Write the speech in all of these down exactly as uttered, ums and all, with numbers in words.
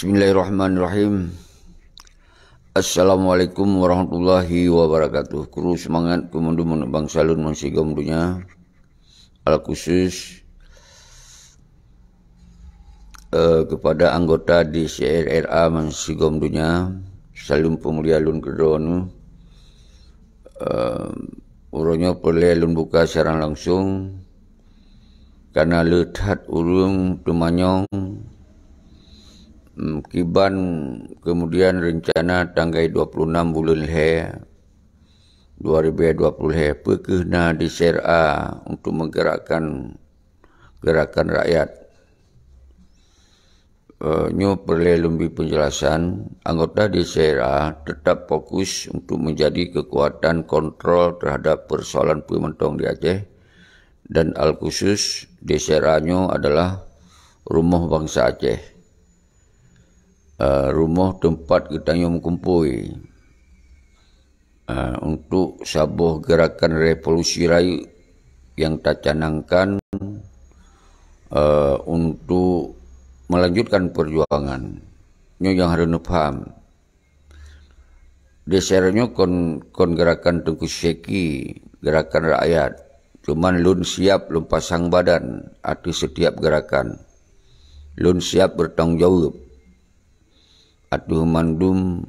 Bismillahirrahmanirrahim. Assalamualaikum warahmatullahi wabarakatuh. Kru seumangat keu mandum bansa lôn bansigom donya. Alkhusus, eh, kepada anggota D C R R A bansigom donya, saleuem peumulia lôn keudroe neuh. Eh, uroe nyoe peureulée lôn buka siaran langsung, karena le that ureuëng teumanyong, mm, kiban kemudian rencana tanggai dua puluh enam buleuen lhée dua ribu dua puluh lhée, peu kheueh na D C R A untuk menggerakkan gerakan rakyat. Eh, nyoe peureulée lôn bri peunjelasan, anggota D C R A tetap fokus untuk menjadi kekuatan kontrol terhadap persoalan peue mantong di Aceh, dan alkhusus D C R A nyoe adalah rumoh bansa Aceh. Eh, rumoh teumpat geutanyoe meukumpôi, eh, untuk saboh gerakan revolusi rayeuk nyang tacanangkan, eh, untuk melanjutkan perjuangan. Nyoe nyang harôh neupaham. D C R nyoe kon, kon gerakan Teungku Syeki, gerakan rakyat. Cuman lôn siap lôn pasang badan ateueh setiap gerakan. Lôn siap bertanggung jaweueb ateueh mandum,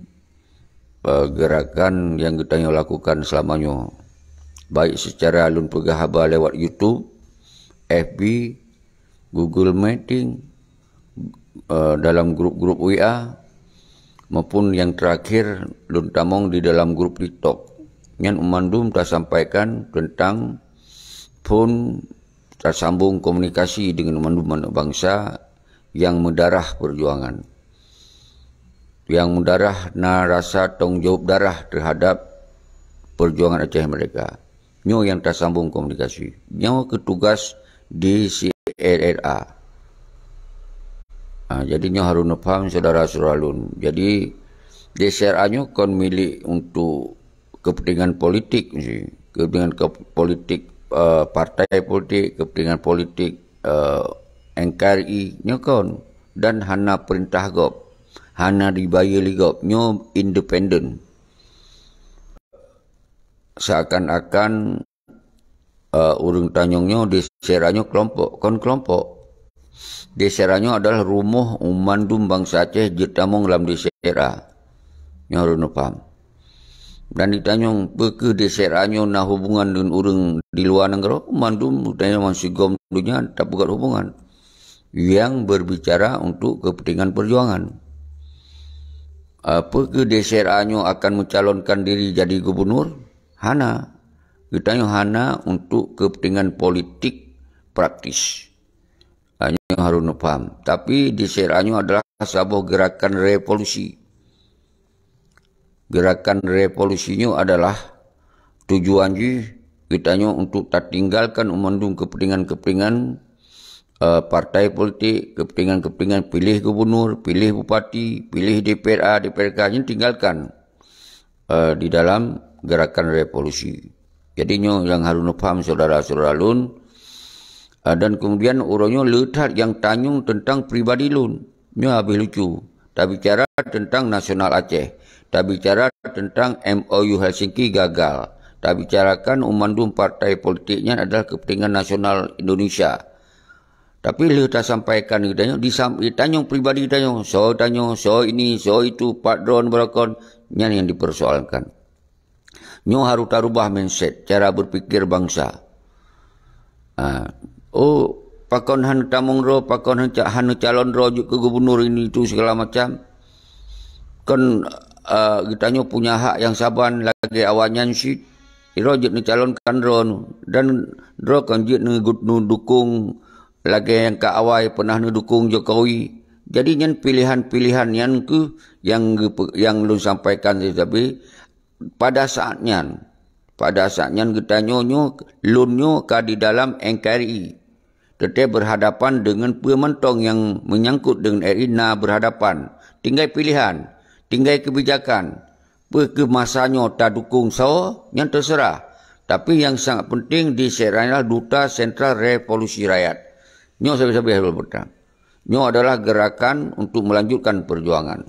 eh, gerakan nyang geutanyoe lakukan seulama nyoe, baik seucara lôn peugah haba lewat YouTube, F B, Google Meeting, eh, dalam grup-grup W A, maupun nyang terakhir lôn tamong di dalam grup TikTok. Nyan mandum tasampaikan teuntang phon tasambong komunikasi deungon mandum aneuk bansa nyang meudarah perjuangan. Nyang meudarah na rasa tanggung jaweueb darah terhadap perjuangan Aceh Merdeka. Nyoe nyang tasambong komunikasi. Nyoe keuh tugas D C R R A. Ha, jadi nyoe harôh neupaham syedara-syedara lôn. Jadi, D C R A nyoe kon milék untuk kepentingan politik meusti. Kepentingan ke-, politik, eh, partai politik, kepentingan politik, eh, N K R I nyoe kon. Dan hana perintah gob, hana dibayeue lé gob. Nyoe independen. Seakan-akan, eh, ureuëng tanyong nyoe D C R A nyoe kelompok, kon kelompok. D C R A nyoe adalah rumoh mandum bansa Aceh jeuet tamong lam D C R A. Nyoe harôh neupaham. Dan ditanyong, peu kheueh D C R A nyoe na hubungan deungon ureuëng di luwa nanggroe? Mandum geutanyoe bansigom donya tapeugét hubungan nyang berbicara untuk kepentingan perjuangan. Ah, peu kheueh D C R A nyoe akan mencalonkan diri jadi gubernur? Hana. Geutanyoe hana untuk kepentingan politik praktis. Ah, nyoe harôh neupaham. Tapi D C R A nyoe adalah saboh gerakan revolusi. Gerakan revolusi nyoe adalah tujuan jih geutanyoe untuk tatinggalkan mandum kepentingan-kepentingan, eh, partai politik, kepentingan-kepentingan piléh gubernur, piléh bupati, piléh D P R A, D P R K, nyan tinggalkan, eh, di dalam gerakan revolusi. Jadi nyoe nyang harôh neupaham syedara-syedara lôn. Ah, dan kemudian uroe nyoe le that nyang tanyong teuntang pribadi lôn. Nyoe habéh lucu. Tabicara teuntang nasional Aceh. Tabicara teuntang M O U Helsinki gagal. Tabicarakan mandum partai politik nyan adalah kepentingan nasional Indonesia. Tapi lheueh tasampaikan geutanyoe, disam-, ditanyong pribadi tanyoe, soe tanyoe, soe ini, soe itu, pat droe neubalakon, nyan nyang dipersoalkan. Nyoe harôh tarubah mindset, cara berpikir bansa. Ha. Oh, pakon hana tamong droe, pakon hana ca-, hana calon droe jeuet keu gubernur ini itu segala macam. Kon, eh, geutanyoe punya hak nyang saban lagée awaknyan cit. Droe jeuet neucalonkan droe dan droe kon jeuet neu-, neudukong lagée nyang ka awai peunah neudukong Jokowi. Jadi nyan pilihan-pilihan nyan kheueh nyang geupe-, nyang lôn sampaikan tadi. Pada saat nyan, pada saat nyan geutanyoe nyoe, lôn nyoe ka di dalam N K R I. Teuntée berhadapan deungon peue mantong nyang menyangkut deungon R I na berhadapan. Tinggai pilihan, tinggai kebijakan. Peu kheueh masa nyoe tadukong soe, nyan teuseurah. Tapi nyang sangat penting di Syedara nyan adalah Duta Sentral Revolusi Rakyat. Nyoe sabe-sabe harôh beutang. Nyoe adalah gerakan untuk melanjutkan perjuangan.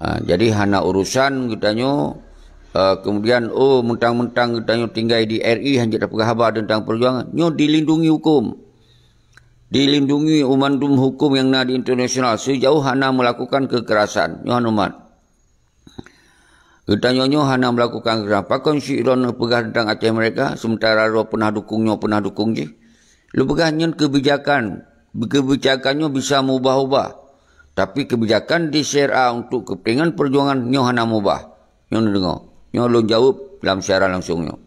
Ha, jadi hana urusan geutanyoe, eh, kemudian, oh, mentang-mentang geutanyoe tinggai di R I hana tapeugah haba tentang perjuangan. Nyoe dilindungi hukum. Dilindungi mandum hukum nyang na di internasional sejauh hana melakukan kekerasan. Nyoe hana mat. Geutanyoe nyoe hana melakukan kekerasan. Pakon si droeneuh peugah tentang Aceh Merdeka, sementara droe pernah dukung nyoe, pernah dukung jih? Lôn peugah nyan kebijakan. Kebijakan nyoe bisa mubah-ubah. Tapi kebijakan di C R A untuk kepentingan perjuangan nyoe hana mubah. Nyoe neudeungoe. Nyoe lôn jaweueb lam siaran langsung nyoe.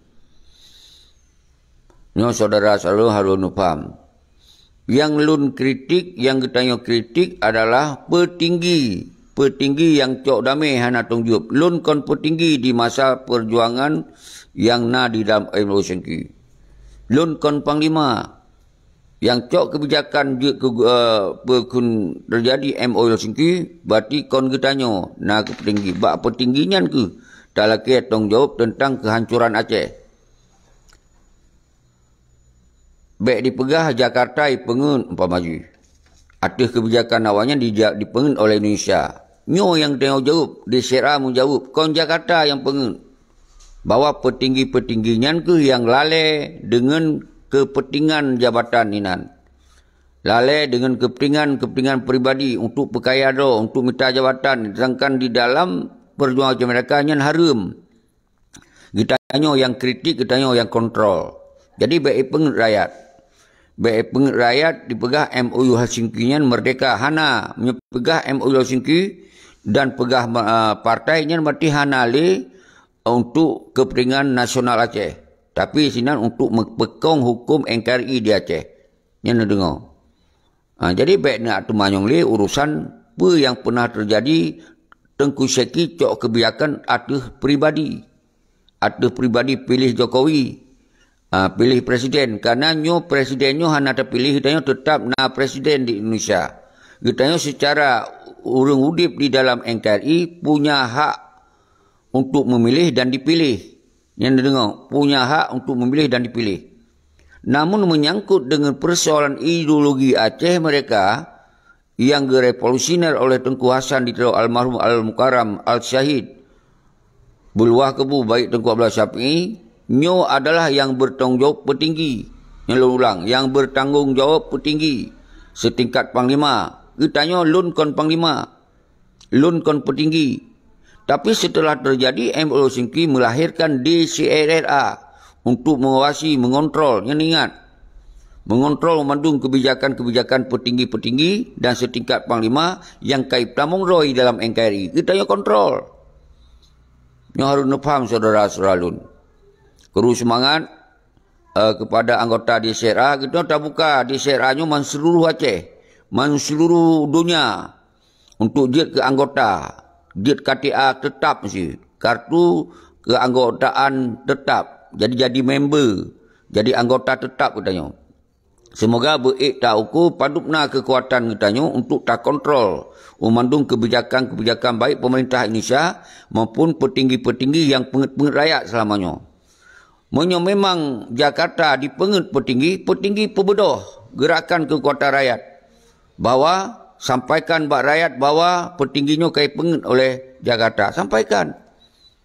Nyoe syedara selalu harôh neupaham. Nyang lôn kritik, nyang geutanyoe kritik adalah peutinggi. Peutinggi nyang cok damé hana tông jeueb. Lôn kon peutinggi di masa perjuangan nyang na di dalam M O L Singki. Lôn kon panglima. Nyang cok kebijakan jeuet keu, eh, peukheun teujadi M O L Singki, berarti kon geutanyoe na keu peutinggi. Bak peutinggi nyan kheueh talakée tông jaweueb teuntang keuhancoran Aceh. Bék dipeugah Jakarta ipeungeuet umpama jih. Ateueh keubijakan awaknyan dija-, dipeungeuet oleh Indonesia. Nyoe nyang teuh jaweueb, di C R A meujaweueb, kon Jakarta nyang peungeuet. Bahwa peutinggi-peutinggi nyan kheueh nyang lalée deungon keupeuntingan jabatan inan. Lalée deungon keupeuntingan-keupeuntingan pribadi untuk peukaya droe, untuk mita jabatan, sedangkan di dalam perjuangan mereka nyan hareuem. Geutanyoe nyang kritik, geutanyoe nyang kontrol. Jadi bék ipeungeuet rakyat. Bék ipeungeuet rakyat dipeugah M O U Helsinki nyan merdeka. Hana, meunyoe peugah M O U Helsinki dan peugah, eh, partai nyan berarti hana lé untuk kepentingan nasional Aceh. Tapi sinan untuk meupeukong hukum N K R I di Aceh. Nyan neudeungoe. Ha, jadi bék neuteumanyong lé urusan peue nyang peunah teujadi Teungku Syeki cok keubijakan ateueh pribadi. Ateueh pribadi piléh Jokowi. Ha, piléh presiden. Karena nyoe presiden nyoe hana teupiléh, geutanyoe teutap na presiden di Indonesia. Geutanyoe seucara ureuëng udeb di dalam N K R I punya hak untuk memilih dan dipilih. Nyan neudeungoe, punya hak untuk memilih dan dipilih. Namun menyangkut dengan persoalan ideologi Aceh mereka yang gerevolusioner oleh Teungku Hasan di Tiro almarhum Al-Mukarram Al-Syahid Beuluah Kebu baik Teungku Abdullah Syafi'i, nyoe adalah yang bertanggung jawab petinggi. Nyoe lôn ulang, yang bertanggung jawab petinggi setingkat panglima. Geutanyoe lôn kon panglima. Lôn kon peutinggi. Tapi setelah terjadi M O U Helsinki melahirkan D C R R A untuk mengawasi, mengontrol, nyan ingat, mengontrol mandum kebijakan-kebijakan petinggi-petinggi dan setingkat panglima yang kai tamong roi dalam N K R I. Geutanyoe kontrol. Nyoe harus neupaham saudara-saudara lôn. Kru semangat, eh, kepada anggota D C R A, geutanyoe tabuka D C R A nyoe man seluruh Aceh, man seluruh dunia. Untuk jeuet keu anggota, jeuet K T A teutap meusti, kartu keanggotaan teutap, jadi, jadi member, jadi anggota teutap geutanyoe. Seumoga beuék ta uku padub na keukuatan geutanyoe untuk takontrol u mandum keubijakan-keubijakan baik peumeurintah Indonesia maupun peutinggi-peutinggi nyang peungeuet-peungeuet rakyat seulama nyoe. Meunyoe memang Jakarta dipeungeuet peutinggi, peutinggi peubeudôh geurakan keukuatan rakyat bahwa sampaikan bak rakyat bahwa peutinggi nyoe ka ipeungeuet oleh Jakarta. Sampaikan.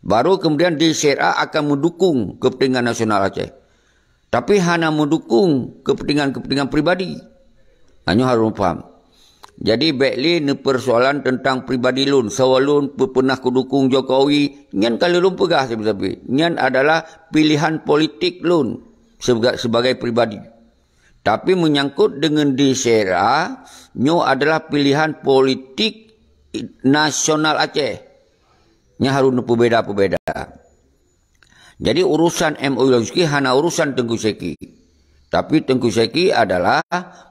Baru kemudian D C R A akan meudukung keupeuntingan nasional Aceh. Tapi hana meudukung keupeuntingan-keupeuntingan pribadi. Nyoe harôh paham. Jadi bék lé neupeursoalan teuntang pribadi lôn, soe lôn peupeunah kudukung Jokowi, nyan ka lheueh lôn peugah sabe-sabe. Nyan adalah pilihan politik lôn seuga-, sebagai pribadi. Tapi meunyangkot deungon D C R A, nyoe adalah pilihan politik nasional Aceh. Nyan harôh neupeubeda-peubeda. Jadi urusan M O U Helsinki hana urusan Teungku Syeki. Tapi Teungku Syeki adalah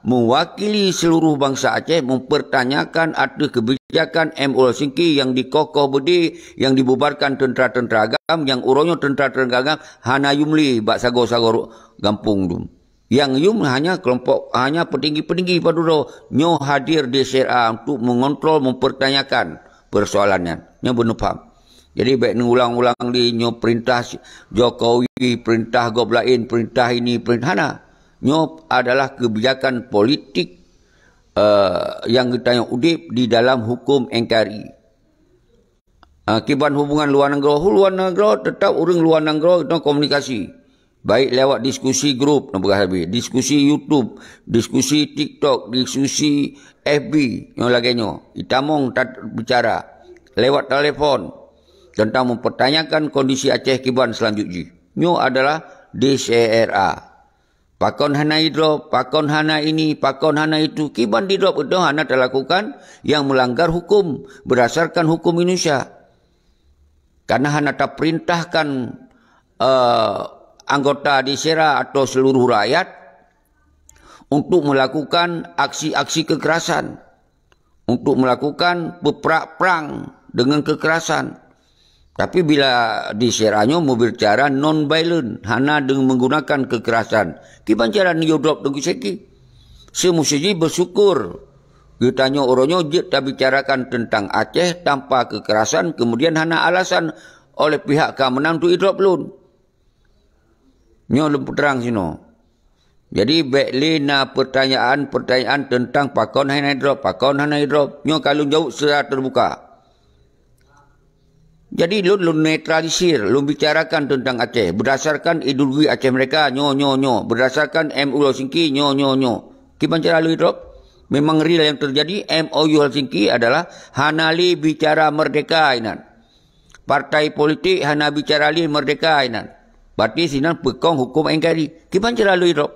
mewakili seluruh bangsa Aceh mempertanyakan ateueh kebijakan M O U Helsinki yang dikokoh beudé, yang dibubarkan tentara-tentara agam, yang uroe nyoe tentara-tentara agam hana yum lé bak sagoe-sagoe gampông dum. Yang yum hanya kelompok, hanya petinggi-petinggi padum droe nyoe hadir di C R A untuk mengontrol, mempertanyakan persoalan nyan. Nyoe beuneupham. Jadi bék neuulang-ulang lé nyoe perintah Jokowi, perintah gob laén, perintah ini, perintah hana. Nyoe adalah kebijakan politik eh, nyang geutanyoe udeb di dalam huköm N K R I. Ah, kiban hubungan luwa nanggroe, luwa nanggroe teutap ureuëng luwa nanggroe geutanyoe komunikasi. Baik lewat diskusi grup, na peugah sabe, diskusi YouTube, diskusi TikTok, diskusi F B, nyang lagée nyoe. Itamong tat-, bicara lewat telepon tentang mempertanyakan kondisi Aceh kiban selanjut jih. Nyoe adalah D C R A. Pakon hana idrop, pakon hana ini, pakon hana itu, kiban didrop itu hana talakukan yang melanggar hukum berdasarkan hukum Indonesia. Karena hana taperintahkan, eh, anggota D C R A atau seluruh rakyat untuk melakukan aksi-aksi kekerasan, untuk melakukan peperak perang dengan kekerasan. Tapi bila D C R A nyoe berbicara non-violent, hana dengan menggunakan kekerasan, kiban cara nyoe drop Teungku Syeki? Semusuji bersyukur geutanyoe uroe nyoe jeuet tabicarakan tentang Aceh tanpa kekerasan, kemudian hana alasan oleh pihak keamanan untuk idrop lôn. Nyoe lôn peutrang sinoe. Jadi, bék lé na pertanyaan-pertanyaan tentang pakon hana idrop, pakon hana idrop. Nyoe ka lôn jaweueb secara terbuka. Jadi, lôn, lôn netralisir, lôn bicarakan tentang Aceh berdasarkan ideologi Aceh mereka, nyoe, nyoe, nyoe, berdasarkan M O U Helsinki, nyoe, nyoe, nyoe. Kiban cara lôn idrop? Memang real yang terjadi, M O U Helsinki adalah hana lé bicara merdeka inan. Partai politik hana bicara lé merdeka inan. Berarti sinan peukong huköm N K R I. Kiban cara lôn idrop?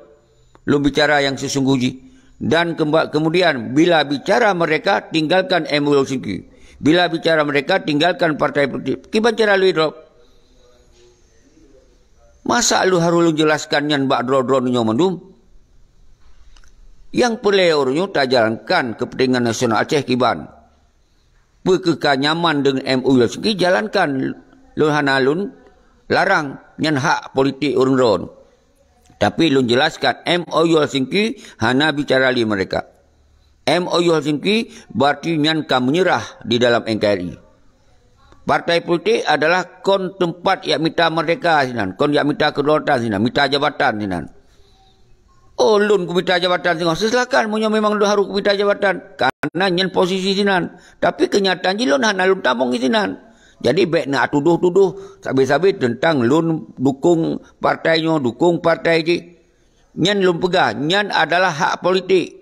Lôn bicara yang sesungguh jih. Dan kemba-, kemudian, bila bicara merdeka, tinggalkan M O U Helsinki. Bila bicara merdeka, tinggalkan partai politik. Kiban cara lôn idrop? Masa lôn harôh lôn jelaskan nyan bak droe-droe nyoe mandum? Nyang peureulée ureuëng nyoe tajalankan keupeuntengan nasional Aceh kiban. Peu kheueh ka nyaman deungon M O U Helsinki, jalankan. Lôn hana lôn larang, nyan hak politik ureuëng droe. Tapi lôn jelaskan, M O U Helsinki hana bicara lé mereka. M O U Helsinki berarti nyan ka menyerah di dalam N K R I. Partai politik adalah kon teumpat jak mita merdeka sinan, kon jak mita kedaulatan sinan, mita jabatan sinan. Oh, lôn kumita jabatan singoh. Silakan, meunyoe memang lôn harôh kumita jabatan. Karena nyan posisi sinan. Tapi keunyataan jih lôn hana lôn tamong di sinan. Jadi, bék na tudoh-tudoh sabe-sabe tentang lôn dukong partai nyoe, dukong partai jih. Nyan lôn peugah, nyan adalah hak politik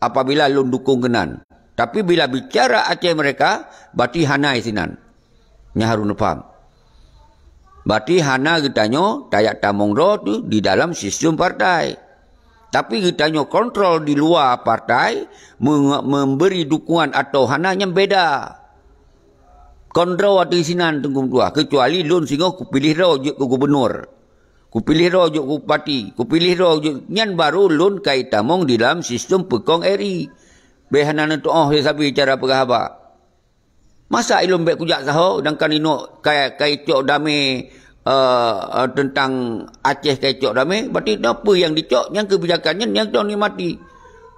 apabila lôn dukong keunan. Tapi bila bicara Aceh merdeka, berarti hana di sinan. Nyan harôh neupaham. Berarti hana geutanyoe tajak tamong droe tu di dalam sistem partai. Tapi geutanyoe kontrol di luwa partai, menge-, memberi dukungan atau hana, nyan beda. Kon droe ateueh sinan Teungku meutuah, kecuali lôn singoh kupiléh droe jeuet keu gubunur. Kupiléh droe jeuet keu bupati, kupiléh droe jeuet, nyan barô lôn ka itamong di dalam sistem peukong R I. Bék hana neutuoh sabe cara peugah haba. Masa ilôn bék kujak saho, sedangkan inok ka, ka icok damé, eh, eh, teuntang Aceh ka icok damé, berarti na peue nyang dicok, nyang keubijakan nyan nyang droe nikmati.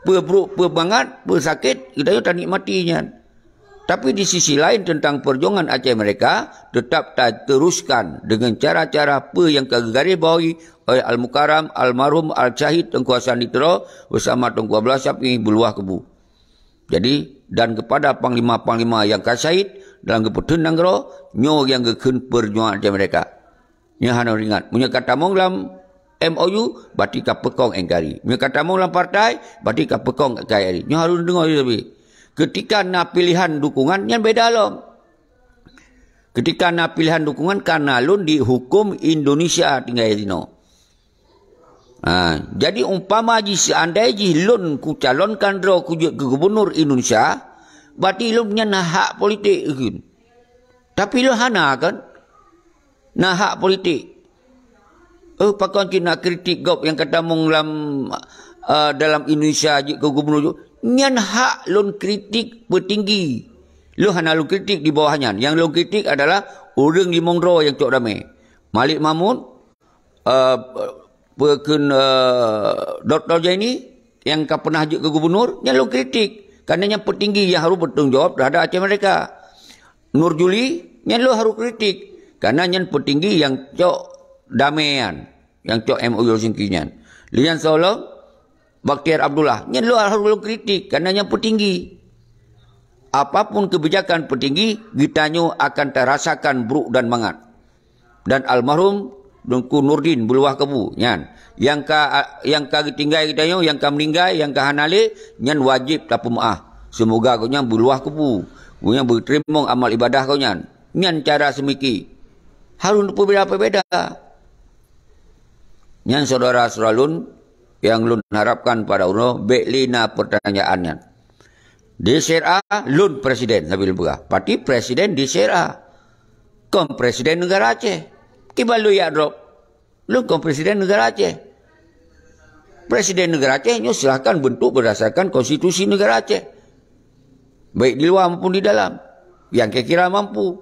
Peue brok, peue mangat, peue sakét, geutanyoe tanikmati nyan. Tapi di sisi laén teuntang perjuangan Aceh merdeka tetap tateruskan dengan cara-cara peue nyang ka geugaris bawahi oleh Al-Mukarram, Almarhum Al-Syahid Teungku Hasan di Tiro bersama Teungku Abdullah Syafi'i beuluwah kubu. Jadi, dan kepada panglima-panglima nyang ka syahid dalam geupeutheun nanggroe, nyoe nyang geukheun peujuangan Aceh merdeka. Nyoe hana ingat. Meunyoe ka tamong lam M O U, berarti ka peukong N K R I. Meunyoe ka tamong lam partai, berarti ka peukong N K R I. Nyoe harôh deungoe sabe. Ketika na pilihan dukungan, nyan beda lom. Ketika na pilihan dukungan, karena lôn di huköm Indonesia tinggai sinoe. Ha, jadi umpama jih seandai jih lôn kucalonkan droe kujeuet keu gubunur Indonesia, berarti lôn nyan na hak politik kheun. Tapi lôn hana kan? Na hak politik. Oh, pakon cit na kritik gob nyang ka tamong lam, eh, dalam Indonesia jeuet keu gubunur jih. Nyan hak lôn kritik peutinggi. Lôn hana lôn kritik di bawah nyan. Nyang lôn kritik adalah ureuëng limong droe nyang cok damé. Malik Mahmud, eh, peue kheun, eh, Doktor Zaini nyang ka pernah jeuet keu gubunur, nyan lôn kritik. Karena nyan peutinggi nyang harôh bertanggung jawab terhadap Aceh merdeka. Nur Juli, nyan lôn harôh kritik. Karena nyan peutinggi nyang cok damé nyan, nyang cok M O U Helsinki nyan. Lé nyan soe lom, Bakhtiar Abdullah. Nyan lôn harôh lôn kritik, karena nyan peutinggi. Apapun kebijakan peutinggi, geutanyoe akan tarasakan brôk dan mangat. Dan almarhum Teungku Nurdin beuluwah kubu nyan. Nyang ka, nyang ka geutinggai geutanyoe, nyang ka meuninggai, nyang ka hana lé, nyan wajéb tapeumeu'ah. Seumoga gobnyan beuluwah kubu. Gobnyan beuteurimong amal ibadah gobnyan. Nyan cara seumiki. Harôh peubeda-peubeda. Nyan syedara-syedara lôn nyang lôn harapkan pada uroe, bék lé na peurtanyaan nyan. D C R A lôn presiden, sambil peugah. Berarti presiden D C R A. Kon presiden negara Aceh. Kiban lôn jak drop. Lôn kon presiden negara Aceh. Presiden negara Aceh nyoe silahkan bentuk berdasarkan konstitusi negara Aceh. Baik di luar maupun di dalam. Yang kira-kira mampu.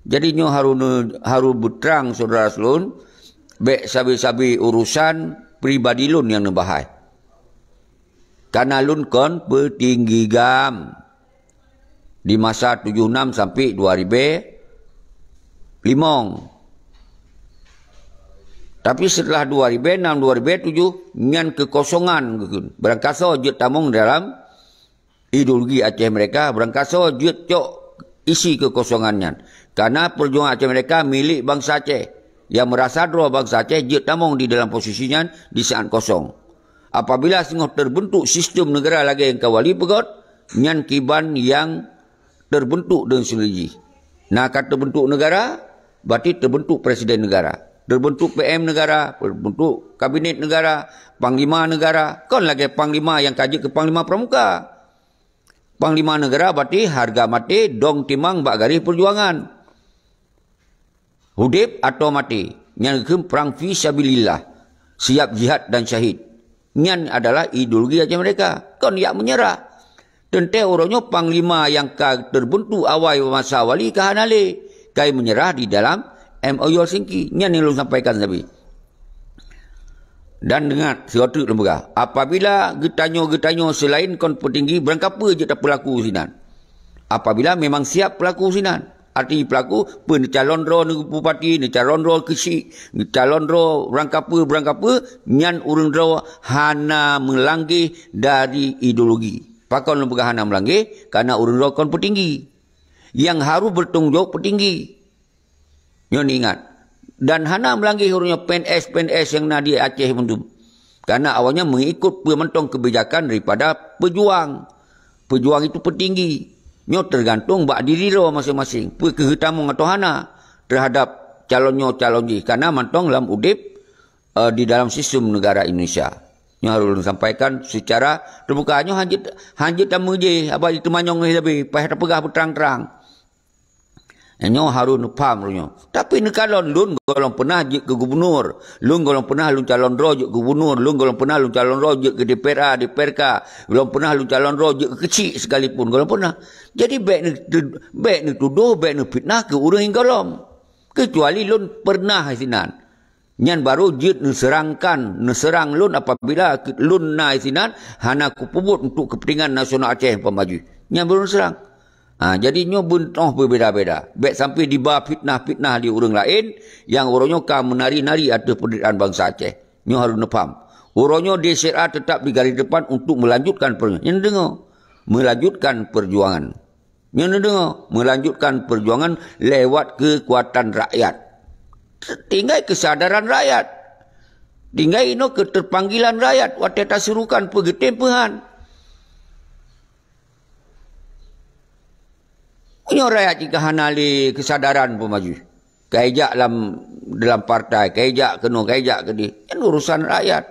Jadi nyoe harôh, harôh beutrang syedara lôn, bék sabe-sabe urusan pribadi lôn nyang neubahai. Karena lôn kon peutinggi gam di masa tujoh enam sampai dua ribu limong. Tapi setelah dua ribu enam, dua ribu tujoh, nyan keukosongan geukheun. Beurangkasoe jeuet tamong dalam ideologi Aceh Merdeka, beurangkasoe jeuet cok isi keukosongan nyan. Karena perjuangan Aceh Merdeka milik bansa Aceh. Yang merasa droe bansa Aceh jeuet tamong di dalam posisi nyan di saat kosong. Apabila singoh terbentuk sistem negara lagée nyang ka Wali peugét, nyan kiban nyang terbentuk deungon sendiri jih. Na ka terbentuk negara, berarti terbentuk presiden negara. Terbentuk P M negara, terbentuk kabinet negara, panglima negara. Kon lagée panglima nyang ka jeuet keu panglima pramuka. Panglima negara berarti harga maté dong timang bak garéh peujuangan. Udeb atau maté, nyang geukheun prang fi sabilillah, siap jihad dan syahid. Nyan adalah ideologi Aceh Merdeka. Kon jak meunyeurah. Teuntée uroe nyoe panglima nyang ka teubeuntuk awai masa Wali ka hana lé, kai meunyeurah di dalam M O U Helsinki. Nyan nyang lôn sampaikan sabe. Dan deungat, sigoe teuk lôn peugah, apabila geutanyoe-geutanyoe seulaén kon peutinggi, beurangkapeue jeuet tapeulaku sinan? Apabila memang siap peulaku sinan. Arti peulaku, peue neucalon droe neu bupati, neucalon droe keuchik, neucalon droe beurangkapeue-beurangkapeue, nyan ureuëng droe hana meulanggeh dari ideologi. Pakon lôn peugah hana meulanggeh? Karena ureuëng droe kon peutinggi. Nyang harôh beutanggung jaweueb peutinggi. Nyoe ingat. Dan hana meulanggeh ureuëng nyoe P N S, P N S nyang na di Aceh mandum. Karena awaknyan mengikut peue mantong kebijakan daripada pejuang. Pejuang itu petinggi. Nyoe tergantung bak diri droe masing-masing. Peue keuh tamong atau hana terhadap calon nyoe calon jih. Karena mantong lam udeb, eh, di dalam sistem negara Indonesia. Nyoe harôh lôn sampaikan secara terbuka. Nyoe hanjeuet, hanjeuet tameujih, haba jiteumanyong lé sabe, payah tapeugah beutrang-trang. Nyoe harôh neupaham roh nyoe. Tapi neukalon lôn gohlom peunah jeuet keu gubunur. Lôn gohlom peunah lôn calon droe jeuet keu gubunur. Lôn gohlom peunah lôn calon droe jeuet keu D P R A, D P R K. Gohlom peunah lôn calon droe jeuet keu keuchik sekalipun. Gohlom peunah. Jadi bék neu-, bék neutudoh, bék neufitnah keu ureuëng nyang gohlom. Keucuali lôn peunah sinan. Nyan barô jeuet neuseurangkan, neuseurang lôn apabila lôn na sinan hana kupeubuet untuk keupeuntengan nasional Aceh peumajuih. Nyan barô neuseurang. Ha, jadi nyoe beuntoh beubeda-beda. Bék sampai diba fitnah-fitnah di ureuëng laén nyang uroe nyoe ka meunari-nari ateueh peunderaan bansa Aceh. Nyoe harôh neupaham. Uroe nyoe D C R A teutap di garis depan untuk melanjutkan per-, nyan deungoe, melanjutkan perjuangan. Nyoe neudeungoe, melanjutkan perjuangan lewat kekuatan rakyat. Tinggai kesadaran rakyat. Tinggai inoe keterpanggilan rakyat watée tasurukan peugeutem peuhan. Meunyoe rakyat jih ka hana lé kesadaran peumajuih. Kai jak lam, dalam partai, kai jak keunoe, kai jak keudeh. Nyan urusan rakyat.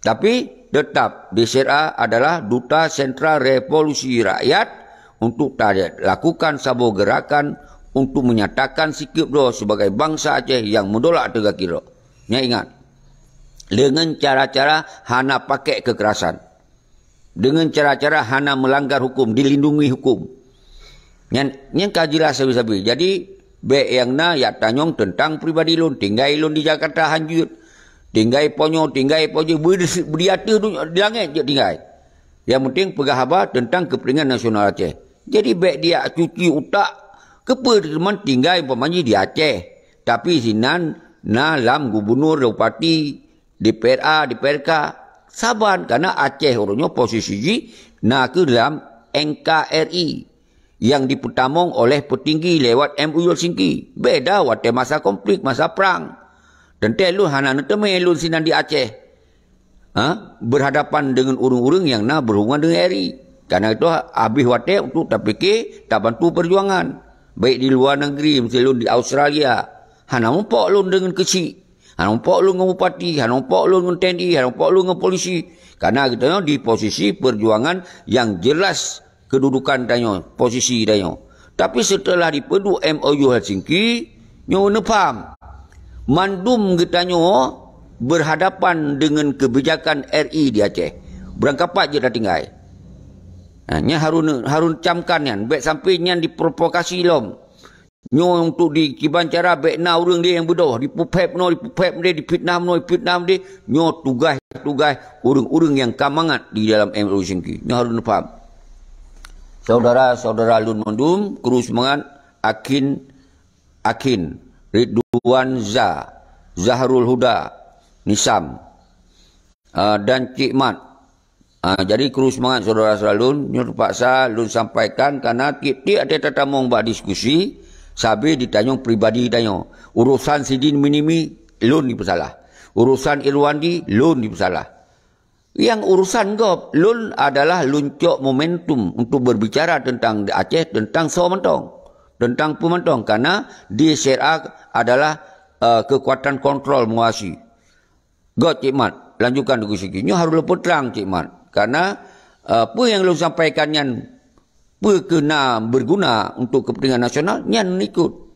Tapi, tetap, D C R A adalah Duta Sentral Revolusi Rakyat untuk talakukan saboh gerakan untuk menyatakan sikeup droe sebagai bansa Aceh nyang meudolak ateueh gaki droe. Nyan ingat, deungon cara-cara hana pakai kekerasan. Deungon cara-cara hana meulanggar huköm, dilindungi huköm. Nyan, nyan ka jeulaih sabe-sabe. Jadi, bék nyang na jak tanyong teuntang pribadi lôn. Tinggai lôn di Jakarta hanjeuet. Tinggai ponyoe, tinggai ponyoe. Beu-, beu di ateueh dunia, di langét jeuet tinggai. Nyang penting peugah haba teuntang keupeuntengan nasional Aceh. Jadi, bék dijak cuci utak. Keupeue teuma tinggai umpama jih di Aceh. Tapi sinan na lam gubunur, bupati, DPRA, DPRK, saban, karena Aceh uroe nyoe posisi jih na kheueh lam N K R I nyang dipeutamong oleh peutinggi lewat M O U Helsinki. Beda watée masa konflik, masa prang. Teuntée lôn hana neuteumé lôn sinan di Aceh, ha, berhadapan dengan ureuëng-ureuëng nyang na berhubungan dengan R I. Karena itu habéh watée untuk tapike tabantu perjuangan, baik di luar negeri, miseue lôn di Australia. Hana muphok lôn dengan keuchik, hana muphok lôn ngon bupati, hana muphok lôn ngon T N I, hana muphok lôn ngon polisi. Karena geutanyoe di posisi perjuangan yang jelas kedudukan tanyoe, posisi tanyoe. Tapi setelah dipeuduek M O U Helsinki, nyoe neupaham, mandum geutanyoe berhadapan dengan kebijakan R I di Aceh. Beurangkapat jeuet tatinggai. Ha, nyan harun, harun camkan nyan, bék sampai nyan diprovokasi lom. Nyoe untuk di kiban cara bék na ureuëng deh nyang beudôh, dipuphép noe, dipuphép deh, difitnah noe, difitnah deh. Nyoe tugaih-tugaih ureuëng-ureuëng nyang ka mangat di dalam M O U Helsinki. Nyoe harus neupaham. Saudara-saudara lôn mandum, kru seumangat, Akin, Akin, Ridwan Za, Zahrul Huda, Nisam, ah, dan Cik Mat. Ah, jadi kru seumangat saudara-saudara lôn, nyoe teupaksa lôn sampaikan karena tieb-tieb até tatamong bak diskusi, sabe ditanyong pribadi tanyoe. Urusan sidin minimi lôn dipeusalah. Urusan Irwandi lôn dipeusalah. Yang urusan gob, lôn adalah lôn cok momentum untuk berbicara tentang di Aceh, tentang soe mantong, tentang peue mantong, karena di S R A adalah, eh, kekuatan kontrol menguasai. Göt Cik Mat, lanjutkan Teungku Siki. Nyoe harôh lôn peutrang Cik Mat. Karena, eh, peue nyang lôn sampaikan nyan peue keu na berguna untuk kepentingan nasional, nyan neuikot.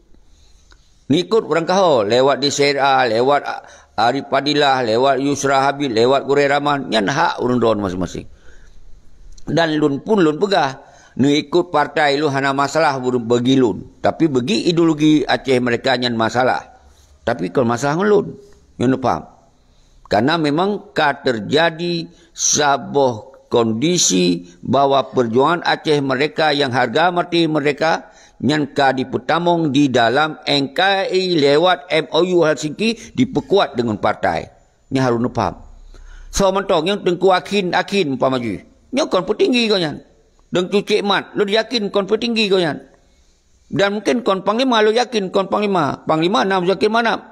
Neuikot urang kaho lewat D C R A, lewat A-, Arif Fadilah, lewat Yusra Habib, lewat Gurée Rahman, nyan hak ureuëng droe masing-masing. Dan lôn pun lôn peugah, neuikot partai lôn hana masalah bagi lôn. Tapi bagi ideologi Aceh mereka nyan masalah. Tapi kon masalah ngon lôn. Nyoe neupaham. Karena memang ka terjadi saboh kondisi bahwa perjuangan Aceh mereka yang harga mati mereka nyan ka dipeutamong di dalam N K R I lewat M O U Helsinki dipeukuat dengan partai. Nyan harôh neupaham. Soe mantong nyang Teungku Akhin, Akhin umpama jih. Nyoe kon peutinggi gobnyan. Teungku Cik Mat, lôn yakin kon peutinggi gobnyan. Dan mungkin kon panglima, lôn yakin kon panglima. Panglima na Muzakir Manaf.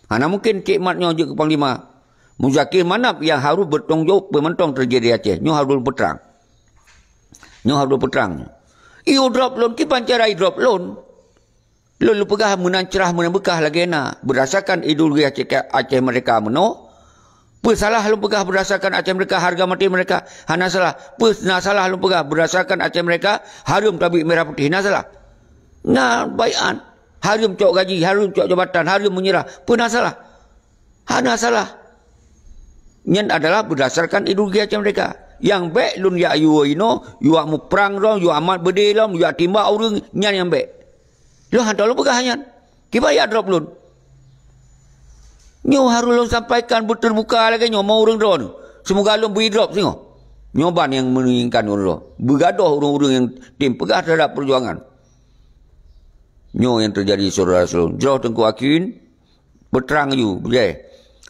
Hana mungkin Cik Mat nyoe jeuet keu panglima. Muzakir Manaf nyang harôh bertanggung jawab peue mantong teujadi di Aceh. Nyoe harôh lôn peutrang. Nyoe harôh lôn peutrang. Iyue drop lôn, kiban cara iyue drop lôn. Lôn lôn peugah meunan crah meunan beukah lagée na. Berdasarkan ideologi Aceh, Aceh merdeka meunoe, peue salah lôn peugah berdasarkan Aceh merdeka, harga mati mereka? Hana salah. Peue na salah lôn peugah berdasarkan Aceh merdeka, hareuem tabik merah putih? Na salah. Na baiat, hareuem cok gaji, hareuem cok jabatan, hareuem meunyeurah. Peue na salah? Hana salah. Nyan adalah berdasarkan ideologi Aceh merdeka. Nyang bék lôn jak yue inoe, jak muprang lom, jak mat beudé lom, jak timbak ureuëng, nyan nyang bék. Lôn hana lôn peugah nyan. Kiban jak drop lôn. Nyoe harôh lôn sampaikan beuteubuka lagée nyoe, meu ureuëng droeneuh. Seumoga lôn bri drop singoh. Nyoe ban nyang meunginginkan ureuëng droe. Beugadôh ureuëng-ureuëng nyang tem peugah terhadap perjuangan. Nyoe nyang teujadi saudara-saudara. Jroh Teungku Akhin, peutrang yu, bujée.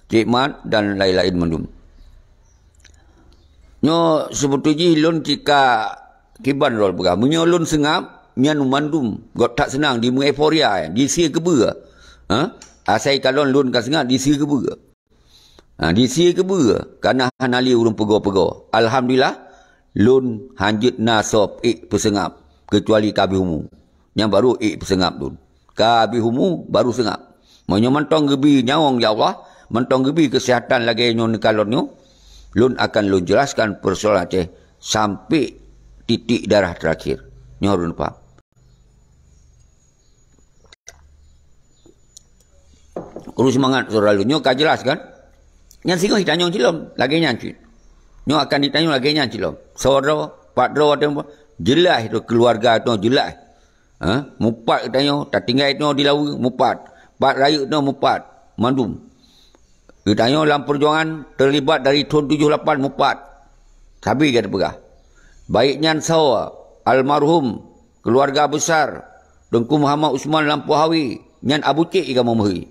Cik Mat dan laén-laén mandum. Nyoe seubeutôi jih lôn cika kiban lôn peugah. Meunyoe lôn seungab, nyan mandum göt that seunang, jimeueuforia, jisie keubeue. Ha? Asai kalon lôn ka seungab, jisie keubeue. Ha, jisie keubeue, kana hana lé ureuëng peugoe-peugoe. Alhamdulillah, lôn hanjeuet na soe ék peuseungab, keucuali ka abéh umu. Nyan barô ék peuseungab lôn. Ka abéh umu, barô seungab. Meunyoe mantong geubi nyawöng, ya Allah, mantong geubi keuseuhatan lagée nyoe neukalon nyoe, lôn akan lôn jelaskan peusoalan Aceh sampai titik darah terakhir. Nyoe harôh paham. Kru seumangat saudara lôn. Nyoe ka jelas kan? Nyan singoh jitanyong cit lom, lagée nyan cit. Nyoe akan jitanyong lagée nyan cit lom. Soe droe, pat droe, ateueh jeulaih tu keuluwarga tu jeulaih. Ha? Mupat geutanyoe, tatinggai tu di lawa, mupat. Pat rayeuk tu mupat, mandum. Geutanyoe lam peujuangan teulibat dari thon tujoh lapan mupat. Sabe gata peugah. Baik nyan soe, almarhum keuluwarga besar Teungku Muhammad Usman Lampôh Hawi, nyan Abu Cék i kamoe meuhôi.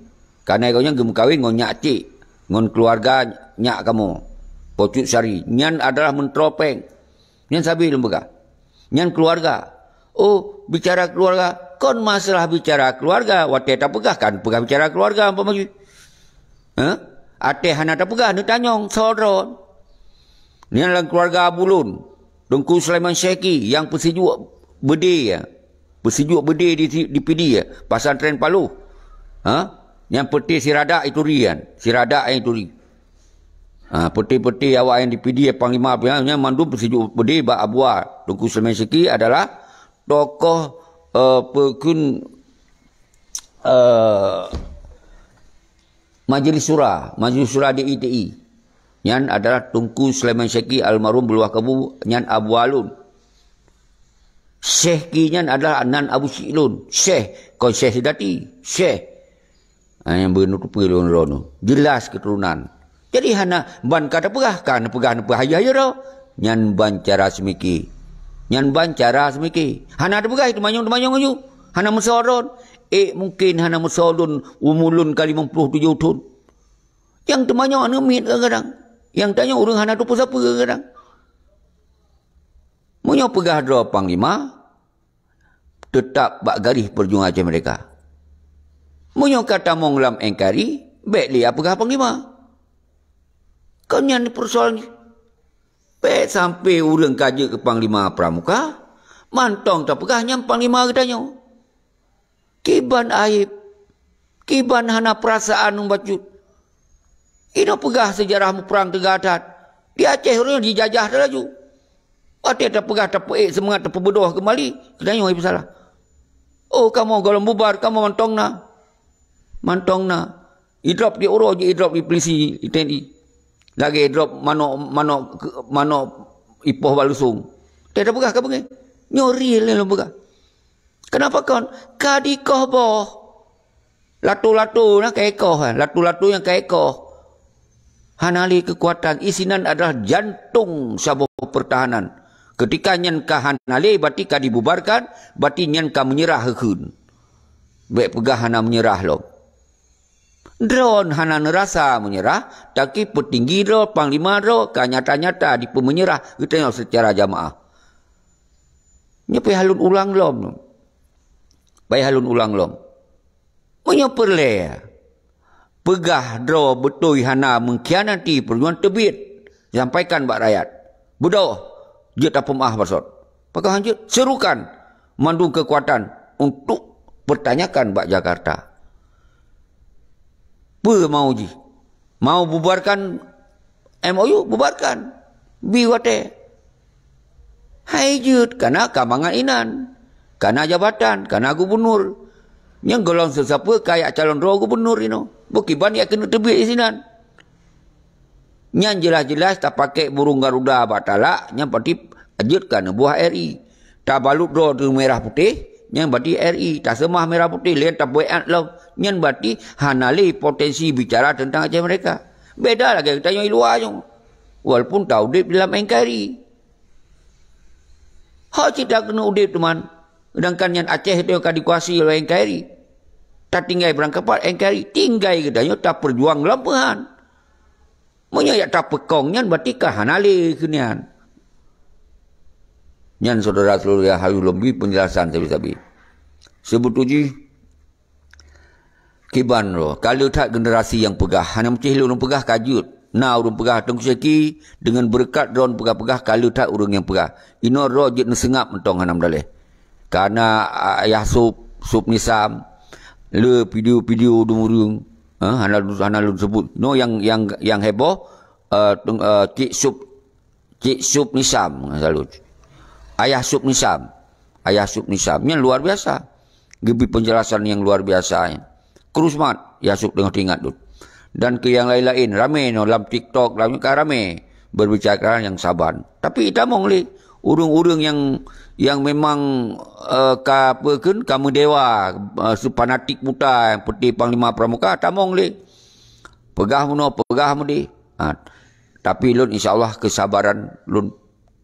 Kareuna gobnyan geumeukawen ngon nyak Cék. ngon keuluwarga nyak kamoe, Po Cut Sari, nyan adalah meuntroe péng. Nyan sabe lôn peugah. Nyan keuluwarga. Oh, bicara keuluwarga, kon masalah bicara keuluwarga, watée tapeugah kan peugah bicara keuluwarga, umpama jih. Hah? Até hana tapeugah, neutanyong, soe droe. Nyan lam keuluwarga Abu Lôn, Teungku Sulaiman Syehki nyang peusijuek beudé, ya. Peusijuek beudé di, di Pidie, ya. Pesantren Paloh. Ha? Nyang peuté Siradak ituri nyan. Siradak nyang ituri. Ha, peuté-peuté awak nyang di Pidie, panglima, nyan mandum peusijuek beudé bak Abu Wa. Teungku Sulaiman Syehki adalah tokoh, eh, peukheun, eh, Majlis Syura, Majlis Syura D I T I. Nyan adalah Teungku Sulaiman Syehki almarhum Beuluah Kabu, nyan Abu Wa lôn. Syehki nyan adalah nan Abu Syik lôn. Syeh, kon Syeh Sidati. Syeh. Ha, nyang beunutupi lôn droeneuh. Jeulaih keuturonan. Jadi hana ban ka tapeugah, ka neupeugah, neupeugah hayeue-hayeue droe. Nyan ban cara seumike. Nyan ban cara seumike. Hana tapeugah teumanyong-teumanyong laju. Hana meusoe droe. Eh, mungken hana meusoe lôn, umu lôn ka limong ploh tujoh thon. Nyang teumanyong aneuk miet kadang-kadang. Nyang tanyong ureuëng hana teupeue sapeue kadang-kadang. Meunyoe peugah droe panglima, teutap bak garéh peujuangan Aceh Merdeka. Meunyoe ka tamong lam N K R I, bék lé peugah panglima. Kon nyan peusoalan jih. Bék sampoe ureuëng ka jeuet keu panglima pramuka, mantong tapeugah nyan panglima geutanyoe. Kiban aéb, kiban hana peurasaan ngon bacut. Inoe peugah seujarah muprang teuga that. Di Aceh ureuëng jijajah that laju. Watée tapeugah, tapeuék seumangat, tapeubeudôh keumbali, geutanyoe nyang peusalah. Oh, kamoe gohlom bubar, kamoe mantong na. Mantong na. Idrop di uroe jih, idrop di polisi, di T N I. Lagée idrop manok, manok, manok ipoh bak lusong. Watée tapeugah ka beungéh. Nyoe real lôn peugah. Kenapa kon? Ka dikoh boh. Lato-lato na ka ikoh, eh. Lato-lato nyang ka ikoh. Hana lé keukuatan. Isinan adalah jantong saboh peurtahanan. Ketika nyan ka hana lé, berarti ka dibubarkan, berarti nyan ka meunyeurah kheun. Bék peugah hana meunyeurah lom. Droe hana neurasa meunyeurah, tapi peutinggi droe, panglima droe ka nyata-nyata dipeumeunyeurah geutanyoe seucara jamaah. Nyoe payah lôn ulang lom. Payah lôn ulang lom. Meunyoe peureulée, peugah droe beutôi hana mengkhianati peujuangan, teubiet, sampaikan bak rakyat. Beudôh, jeuet tapeumaah basot. Pakon hanjeuet, serukan mandum keukuatan untuk pertanyakan bak Jakarta. Peue mau jih? Mau bubarkan M O U, bubarkan. Bi watée. Hai jeuet, kana ka mangat inan. Kana jabatan, kana gubunur. Nyang gohlom seusapeue ka jak calon droe gubunur inoe. Beukiban jak keuneuk teubiet isinan. Nyan jeulaih-jeulaih tapakék burung garuda bak talak, nyan berarti jeuet ka neubuah R I. Tabalut droe di merah putéh, nyan berarti R I. Taseumah merah putéh, lé tabeuet lom, nyan berarti hana lé potensi bicara teuntang Aceh Merdeka. Beda lagée geutanyoe di luwa nyoe. Walaupun taudeb di lam N K R I. Ho cit takeuneuk udeb teuma, seudangkan nyan Aceh teuh ka dikuasai oleh N K R I. Tatinggai beurangkapat N K R I, tinggai geutanyoe tapeujuang lom peuhan. Meunyoe jak tapeukong nyan, berarti ka hana lé keu nyan. Nyan syedara seuluruh nyang harôh lôn bri peunjelasan sabe-sabe. Seubeutôi jih, kiban droe, ka le that generasi nyang peugah, hana meucéh lôn peugah ka jeuet. Na ureuëng peugah Teungku Syeki, deungon beureukat droe peugah-peugah ka le that ureuëng nyang peugah. Inoe droe jeuet neuseungab mantong hana meudaleh. Kana, a, Ayah Sop, Sop Nisam, le video-video dum ureuëng, ha, hana, hana lôn sebut. Inoe nyang, nyang, nyang heboh, eh, teung-, eh, Cik Sop, Cik Sop Nisam, selalu. Ayah Sop Nisam. Ayah Sop Nisam. Nyan luar biasa. Geubri penjelasan nyang luar biasa nyan. Krusmat, Yah Sop teungoh teuingat dum. Dan keu nyang laén-laén, ramé nyoe lam TikTok, lam ka ramé berbicara nyang saban. Tapi tamong lé ureuëng-ureuëng nyang, nyang memang, eh, ka peukheun, ka meudewa, eh, sifanatik buta, seperti Panglima Pramuka, tamong lé. Peugah meunoe, peugah meudéh. Ha, tapi lôn insya Allah keusabaran lôn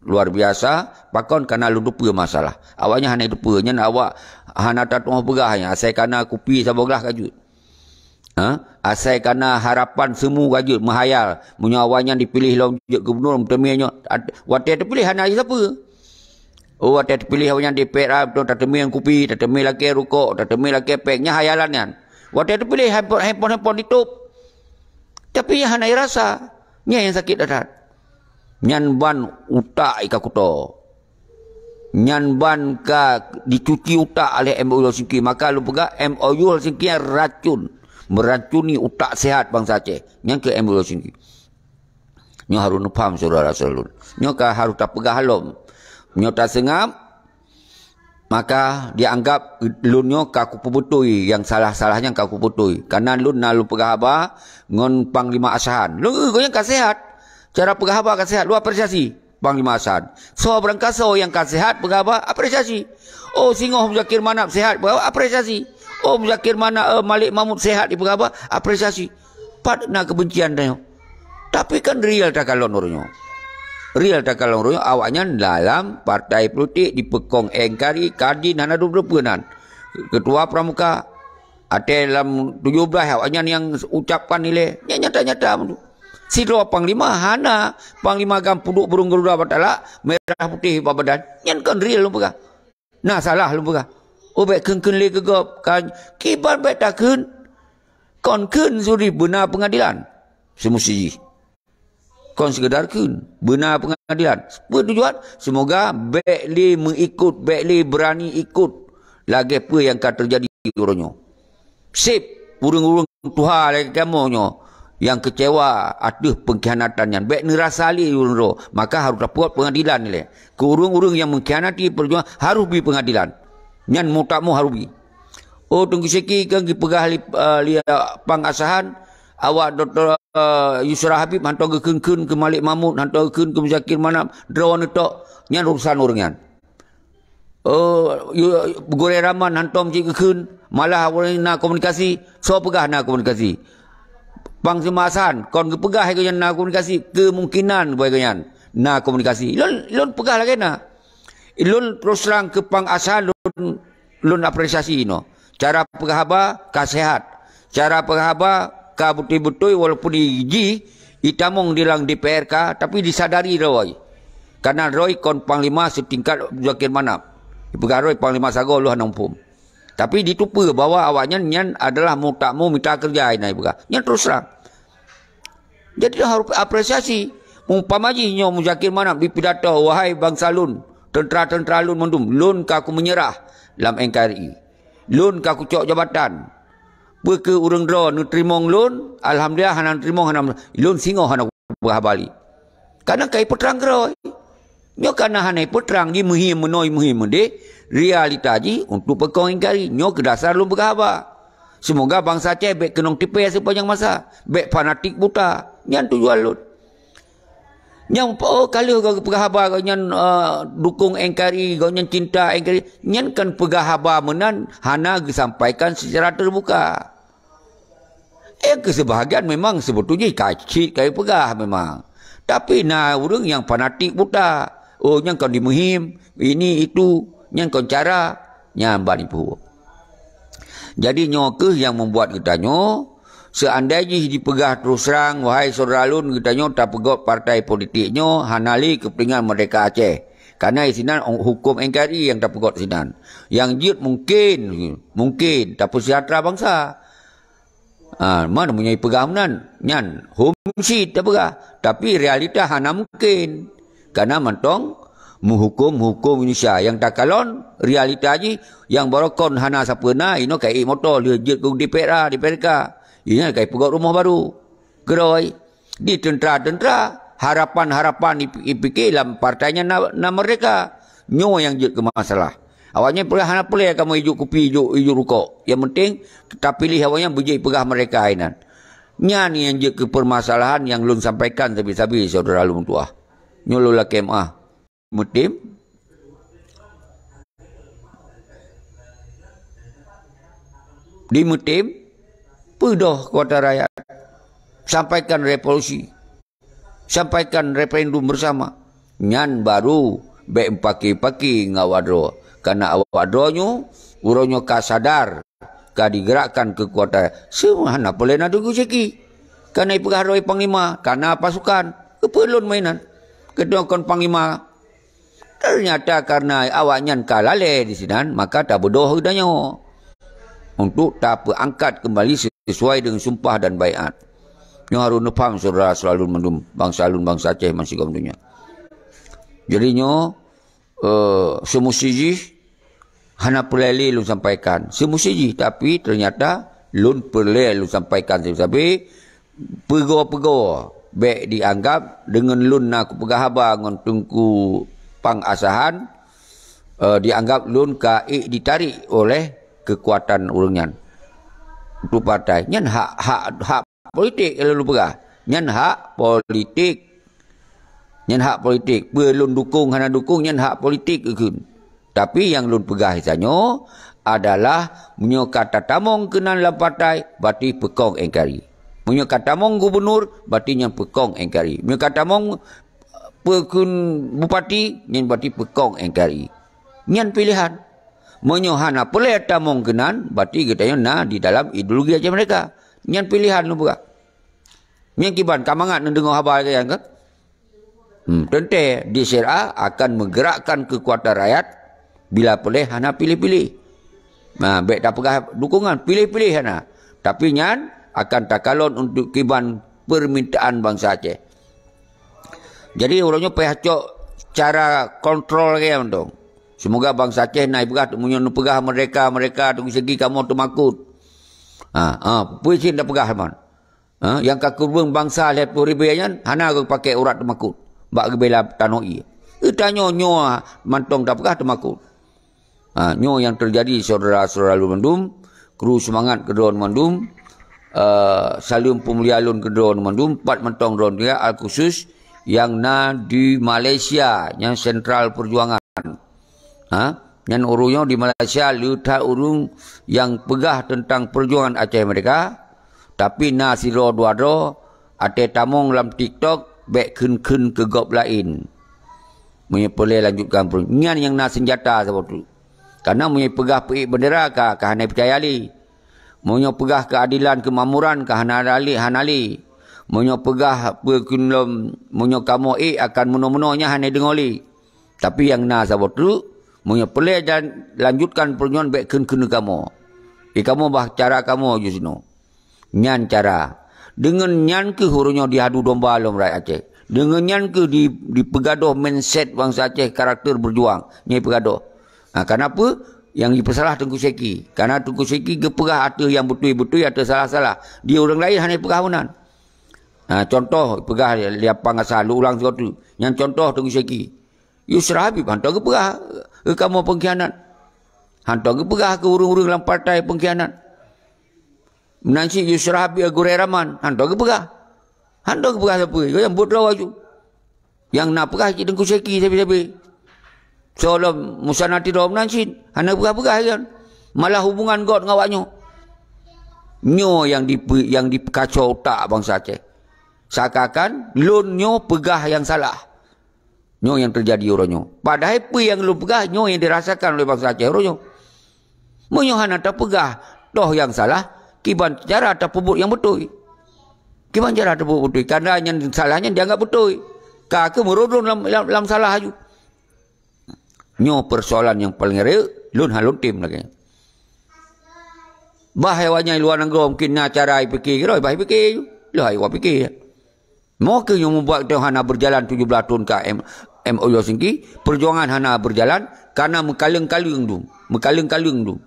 luar biasa, pakon kana lôn teupeue masalah. Awaknyan hana teupeue, nyan awak hana tatuoh peugah nyan, asai kana kupi saboh glah ka jeuet. Ha? Asai kana harapan semu ka jeuet meuhayal. Meunyoe awaknyan dipiléh lom jeuet gubunur, meuteumé nyoe, at-, watée teupiléh hana jisapeue. Oh, watée teupiléh awaknyan di P R A, beutôi tateumé kupi, tateumé lakée rukok, tateumé lakée péng, nyan hayalan nyan. Watée teupiléh handphone, handphone, handphone ditôp. Tapi nyan hana jirasa. Nyan nyang sakét that-that. Nyan ban utak i ka kuto. Nyan ban ka dicuci utak oleh M O U Helsinki. Maka lôn peugah, M O U Helsinki nyan racun. Meracuni utak sehat bansa Aceh. Nyan keuh M O U Helsinki. Nyoe harôh neupaham, syedara-syedara lôn. Nyoe ka harôh tapeugah lom. Nyoe taseungab, maka dianggap lôn nyoe ka kupeubeutôi, nyang salah-salah nyan ka kupeubeutôi. Kareuna lôn na lôn peugah haba ngon Panglima Asahan. Lôn, gobnyan ka sehat. Cara peugah haba ka sehat, lôn apresiasi Panglima Asahan. Soe beurangkasoe nyang ka sehat peugah haba, apresiasi. Oh, singoh Muzakir Manaf sehat peugah haba, apresiasi. Oh, Muzakir Manaf, eh, Malik Mahmud sehat dipeugah haba, apresiasi. Pat na keubencian tanyoe. Tapi kan real takalon uroe nyoe. Real takalon uroe nyoe, awaknyan dalam partai politik dipeukong N K R I, Kadin, hana dum peue nan. Ketua Pramuka, até lam tujoh blaih awaknyan nyang ucapkan ilée. Nyan nyata-nyata meunyoe. Sidroe panglima hana, panglima GAM peuduek burông Garuda bak talak, merah putih bak badan. Nyan kon real lôn peugah. Na salah lôn peugah. Oh, bék kheun-kheun lé keu gob. Kan, kiban bék takheun. Kon kheun suri beuna pengadilan. Seumusti jih. Kon sekedar kheun, beuna pengadilan. Peue tujuan? Semoga bék lé meuikot, bék lé beurani ikot lagée peue nyang ka teujadi uroe nyoe. Seb ureuëng-ureuëng tuha lagée kamoe nyoe nyang keucewa ateueh peungkhianatan nyan, bék neurasa lé ureuëng droe, maka harôh tapeubuet pengadilan ilée. Keu ureuëng-ureuëng nyang mengkhianati peujuangan harôh bi pengadilan. Nyan meutakmu harôh bi. Oh, Teungku Syeki kan geupeugah lé, eh, lé, eh, Pang Asahan, awak Doktor, eh, Yusra Habib hantom geukheun-kheun keu Malik Mahmud, hantom geukheun keu Muzakir Manaf, droeneuh tok, nyan urusan ureuëng nyan. Oh, yu-, Gurée Rahman hantom cit geukheun, malah awaknyan na komunikasi, soe peugah na komunikasi? Panglima Hasan, kon geupeugah lagée nyan na komunikasi, kemungkinan geupeugah lagée nyan na komunikasi. Lôn, lôn peugah lagée na. Lôn terus terang keu Pang Hasan, lôn, lôn apresiasi inoe. Cara peugah haba ka sehat. Cara peugah haba ka beutôi-beutôi, walaupun di jih itamong di lam D P R ka, tapi disadari droe. Karena droe kon panglima setingkat Muzakir Manaf. Dipeugah droe panglima sagoe lôn hana muphom. Tapi ditupeue bahwa awaknyan nyan adalah meutakmu mita keureuja, inan ipeugah. Nyan terus terang. Jadi, harôh apresiasi. Umpama jih nyoe Muzakir Manaf dipidato, "Wahai bansa lôn, teuntra-teuntra lôn mandum, lôn ka kumeunyeurah lam N K R I. Lôn ka kucok jabatan. Peu kheueh ureuëng droe neuteurimong lôn, alhamdulillah, hana neuteurimong, hana, lôn singoh hana kupeugah haba lé." Kana ka ipeutrang keudroe. Nyoe kana hana ipeutrang, jimeuhiem meunoe, meuhiem meudeh, realita jih untuk peukong N K R I. Nyoe keu dasar lôn peugah haba. Semoga bansa Aceh bék keunong tipée sepanjang masa, bék fanatik buta. Nyan tujuan lôn. Nyang, oh, ka lheueh geupeugah haba gobnyan, eh, dukong N K R I, gobnyan cinta N K R I. Nyan kan peugah haba meunan hana geusampaikan secara terbuka. Eh, keu seubahagian memang seubeutoi jih ka cit ka jipeugah memang. Tapi na ureuëng nyang fanatik buta. Oh, nyan kon jimeuhiem, ini, itu, nyan kon cara, nyan ban jipeubuet. Jadi, nyoe kheueh nyang membuat geutanyoe, seandai jih jipeugah terus terang, wahai syedara lôn, geutanyoe tapeugot partai politik nyoe hana lé keupeuntengan Merdeka Aceh. Karena sinan huköm N K R I nyang tapeugot sinan. Nyang jeuet mungkin, mungkin tapeusejahtera bansa. Ha, man meunyoe peugah meunan, nyan hom cit tapeugah. Tapi realita hana mungkin. Karena mantong meuhuköm-huköm Indonesia nyang takalon realita jih nyang barokon hana sapeue na, inoe ka ék moto lheueh jeuet keu D P R A, D P R K. Inoe ka ipeugot rumoh baru. Keudroe. Di teuntra-teuntra, harapan-harapan ip-, ipike lam partai nyan na, na merdeka. Nyoe nyang jeuet keu masalah. Awaknyan peugah hana peureulee kamoe ijok kupi, ijok, ijok rukok. Nyang penting, tapiléh awaknyan beujeuet peugah merdeka inan. Nyan nyang jeuet keu permasalahan nyang lôn sampaikan sabe-sabe syedara lôn tuah. Nyoe lôn lakée meuah. Meutem. Di Meutem, peudoh keuadaan rakyat. Sampaikan revolusi. Sampaikan referendum bersama. Nyan baru bék meupaké-paké ngon awak droe. Karena awak droe nyoe, uroe nyoe ka sadar. ka digerakkan keukuatan. Semua hana peureulée na Teungku Syeki. Ka na ipeugah droe panglima, ka na pasukan. Keupeue lôn mainan? Keudroe kon panglima. Ternyata karena awaknyan ka lalée di sinan, maka tabeudôh geutanyoe untuk tapeuangkat kembali sesuai dengan sumpah dan baiat. Nyoe harôh neupaham, syedara seulalu mandum, bansa lôn, bansa Aceh, bansigom donya. Jadi nyoe, eh, seumusti jih hana peureulée lôn sampaikan. Seumusti jih, tapi ternyata lôn peureulée lôn sampaikan sabe-sabe. Peugoe-peugoe bék dianggap deungon lôn na kupeugah haba ngon Teungku Pang Asahan, eh, dianggap lôn ka ék ditarek oleh keukuatan ureuëng nyan. Untuk partai. Nyan hak, hak, hak politik lôn peugah. Nyan hak politik. Nyan hak politik. Peue lôn dukong hana dukong, nyan hak politik kheun. Tapi nyang lôn peugah tanyoe adalah meunyoe ka tatamong keunan lam partai, berarti peukong N K R I. Meunyoe ka tamong gubunur, berarti nyan peukong N K R I. Meunyoe ka tamong peukheun bupati, nyan berarti peukong N K R I. Nyan pilihan. Meunyoe hana peureulée tamong keunan, berarti geutanyoe na di dalam ideologi Aceh Merdeka. Nyan pilihan lôn peugah. Nyan kiban ka mangat neudeungoe haba lagée nyan kan? Hmm, teuntée di S R A akan meugerakkan keukuatan rakyat bila peureulée hana piléh-piléh. Nah, bék tapeugah dukungan, piléh-piléh hana. Tapi nyan akan takalon untuk kiban permintaan bansa Aceh. Jadi, uroe nyoe payah cok cara kontrol lagée nyan mantong. Semoga bansa Aceh na ipeugah, meunyoe neupeugah merdeka, merdeka, Teungku Syeki kamoe teumakot. Ha, ha, peue cit tapeugah man. Ha, nyang ka keureubeuen bansa lhée ploh ribée nyan hana geupaké urat teumakot bak geubela tanoh ié. Geutanyoe nyoe mantong tapeugah teumakot. Ha, nyoe nyang teujadi syedara-syedara lôn mandum, kru seumangat keu droeneuh mandum, eh, saleuem peumulia lôn keu droeneuh mandum, pat mantong droeneuh al khusus nyang na di Malaysia, nyang sentral peujuangan. Ha? Nyan ureuëng nyoe di Malaysia le that ureuëng nyang peugah teuntang peujuangan Aceh Merdeka, tapi na sidroe dua droe até tamong lam TikTok bék kheun-kheun keu gob laén. Meunyoe peureulée lanjutkan peujuangan, nyan nyang na seunjata saboh teuk. Karena meunyoe peugah peuék bendera ka, ka hana peucaya lé. Meunyoe peugah keuadelan keumakmuran ka hana lé, hana lé. Meunyoe peugah peue kheun lom, meunyoe kamoe ék akan meunoe-meunoe nyan hana deungoe lé. Tapi nyang na saboh teuk, meunyoe peureulée jan-, lanjutkan peujuangan bék kheun-kheun kamoe. Di kamoe bah cara kamoe ju sinoe. Nyan cara. Deungon nyan kheueh uroe nyoe diadu domba lom rakyat Aceh. Deungon nyan kheueh di, dipeugadôh mindset bansa Aceh, karakter berjuang. Nyan peugadôh. Ha, kenapa? Nyang jipeusalah Teungku Syeki. Karena Teungku Syeki geupeugah ateueh nyang beutôi-beutôi, ateueh salah-salah. Di ureuëng laén hana peugah meunan. Ha, contoh, peugah Liapang Asa, lôn ulang sigoe teuk. Nyan contoh Teungku Syeki. Yusra Habib hantom geupeugah keu kamoe pengkhianat. Hantom geupeugah keu ureuëng-ureuëng lam partai pengkhianat. Meunan cit Yusra Habib Gurée Rahman, hantom geupeugah. Hantom geupeugah sapeue, nyang buet droe laju. Nyang na peugah cit Teungku Syeki sabe-sabe. Soe lom Musa Natidom meunan cit, hana peugah-peugah lagée nyan. Malah hubungan gét ngon awak nyoe. Nyoe nyang dipe-, nyang dipeukaco utak bansa Aceh. Seakan-akan lôn nyoe peugah nyang salah. Nyoe nyang teujadi uroe nyoe. Padahai peue nyang lôn peugah, nyoe nyang dirasakan oleh bansa Aceh uroe nyoe. Meunyoe hana tapeugah toh nyang salah, kiban cara tapeubuet nyang beutôi. Kiban cara tapeubuet beutôi. Karena nyang salah nyan dianggap beutôi. Ka keuh meurudon lam, lam, lam salah aju. Nyoe peusoalan nyang paleng rayeuk, lôn hana lôn tem lagée nyan. Bah awaknyan luwa nanggroe mungken na cara jipike keudroe, bah jipike ju. Lheueh awak pike. Mo keuh nyang mubuat tanyoe hana beujalan tujoh blaih thon ka M-, M O U Helsinki, peujuangan hana beujalan karena meukaleng-kaleng dum, meukaleng-kaleng dum.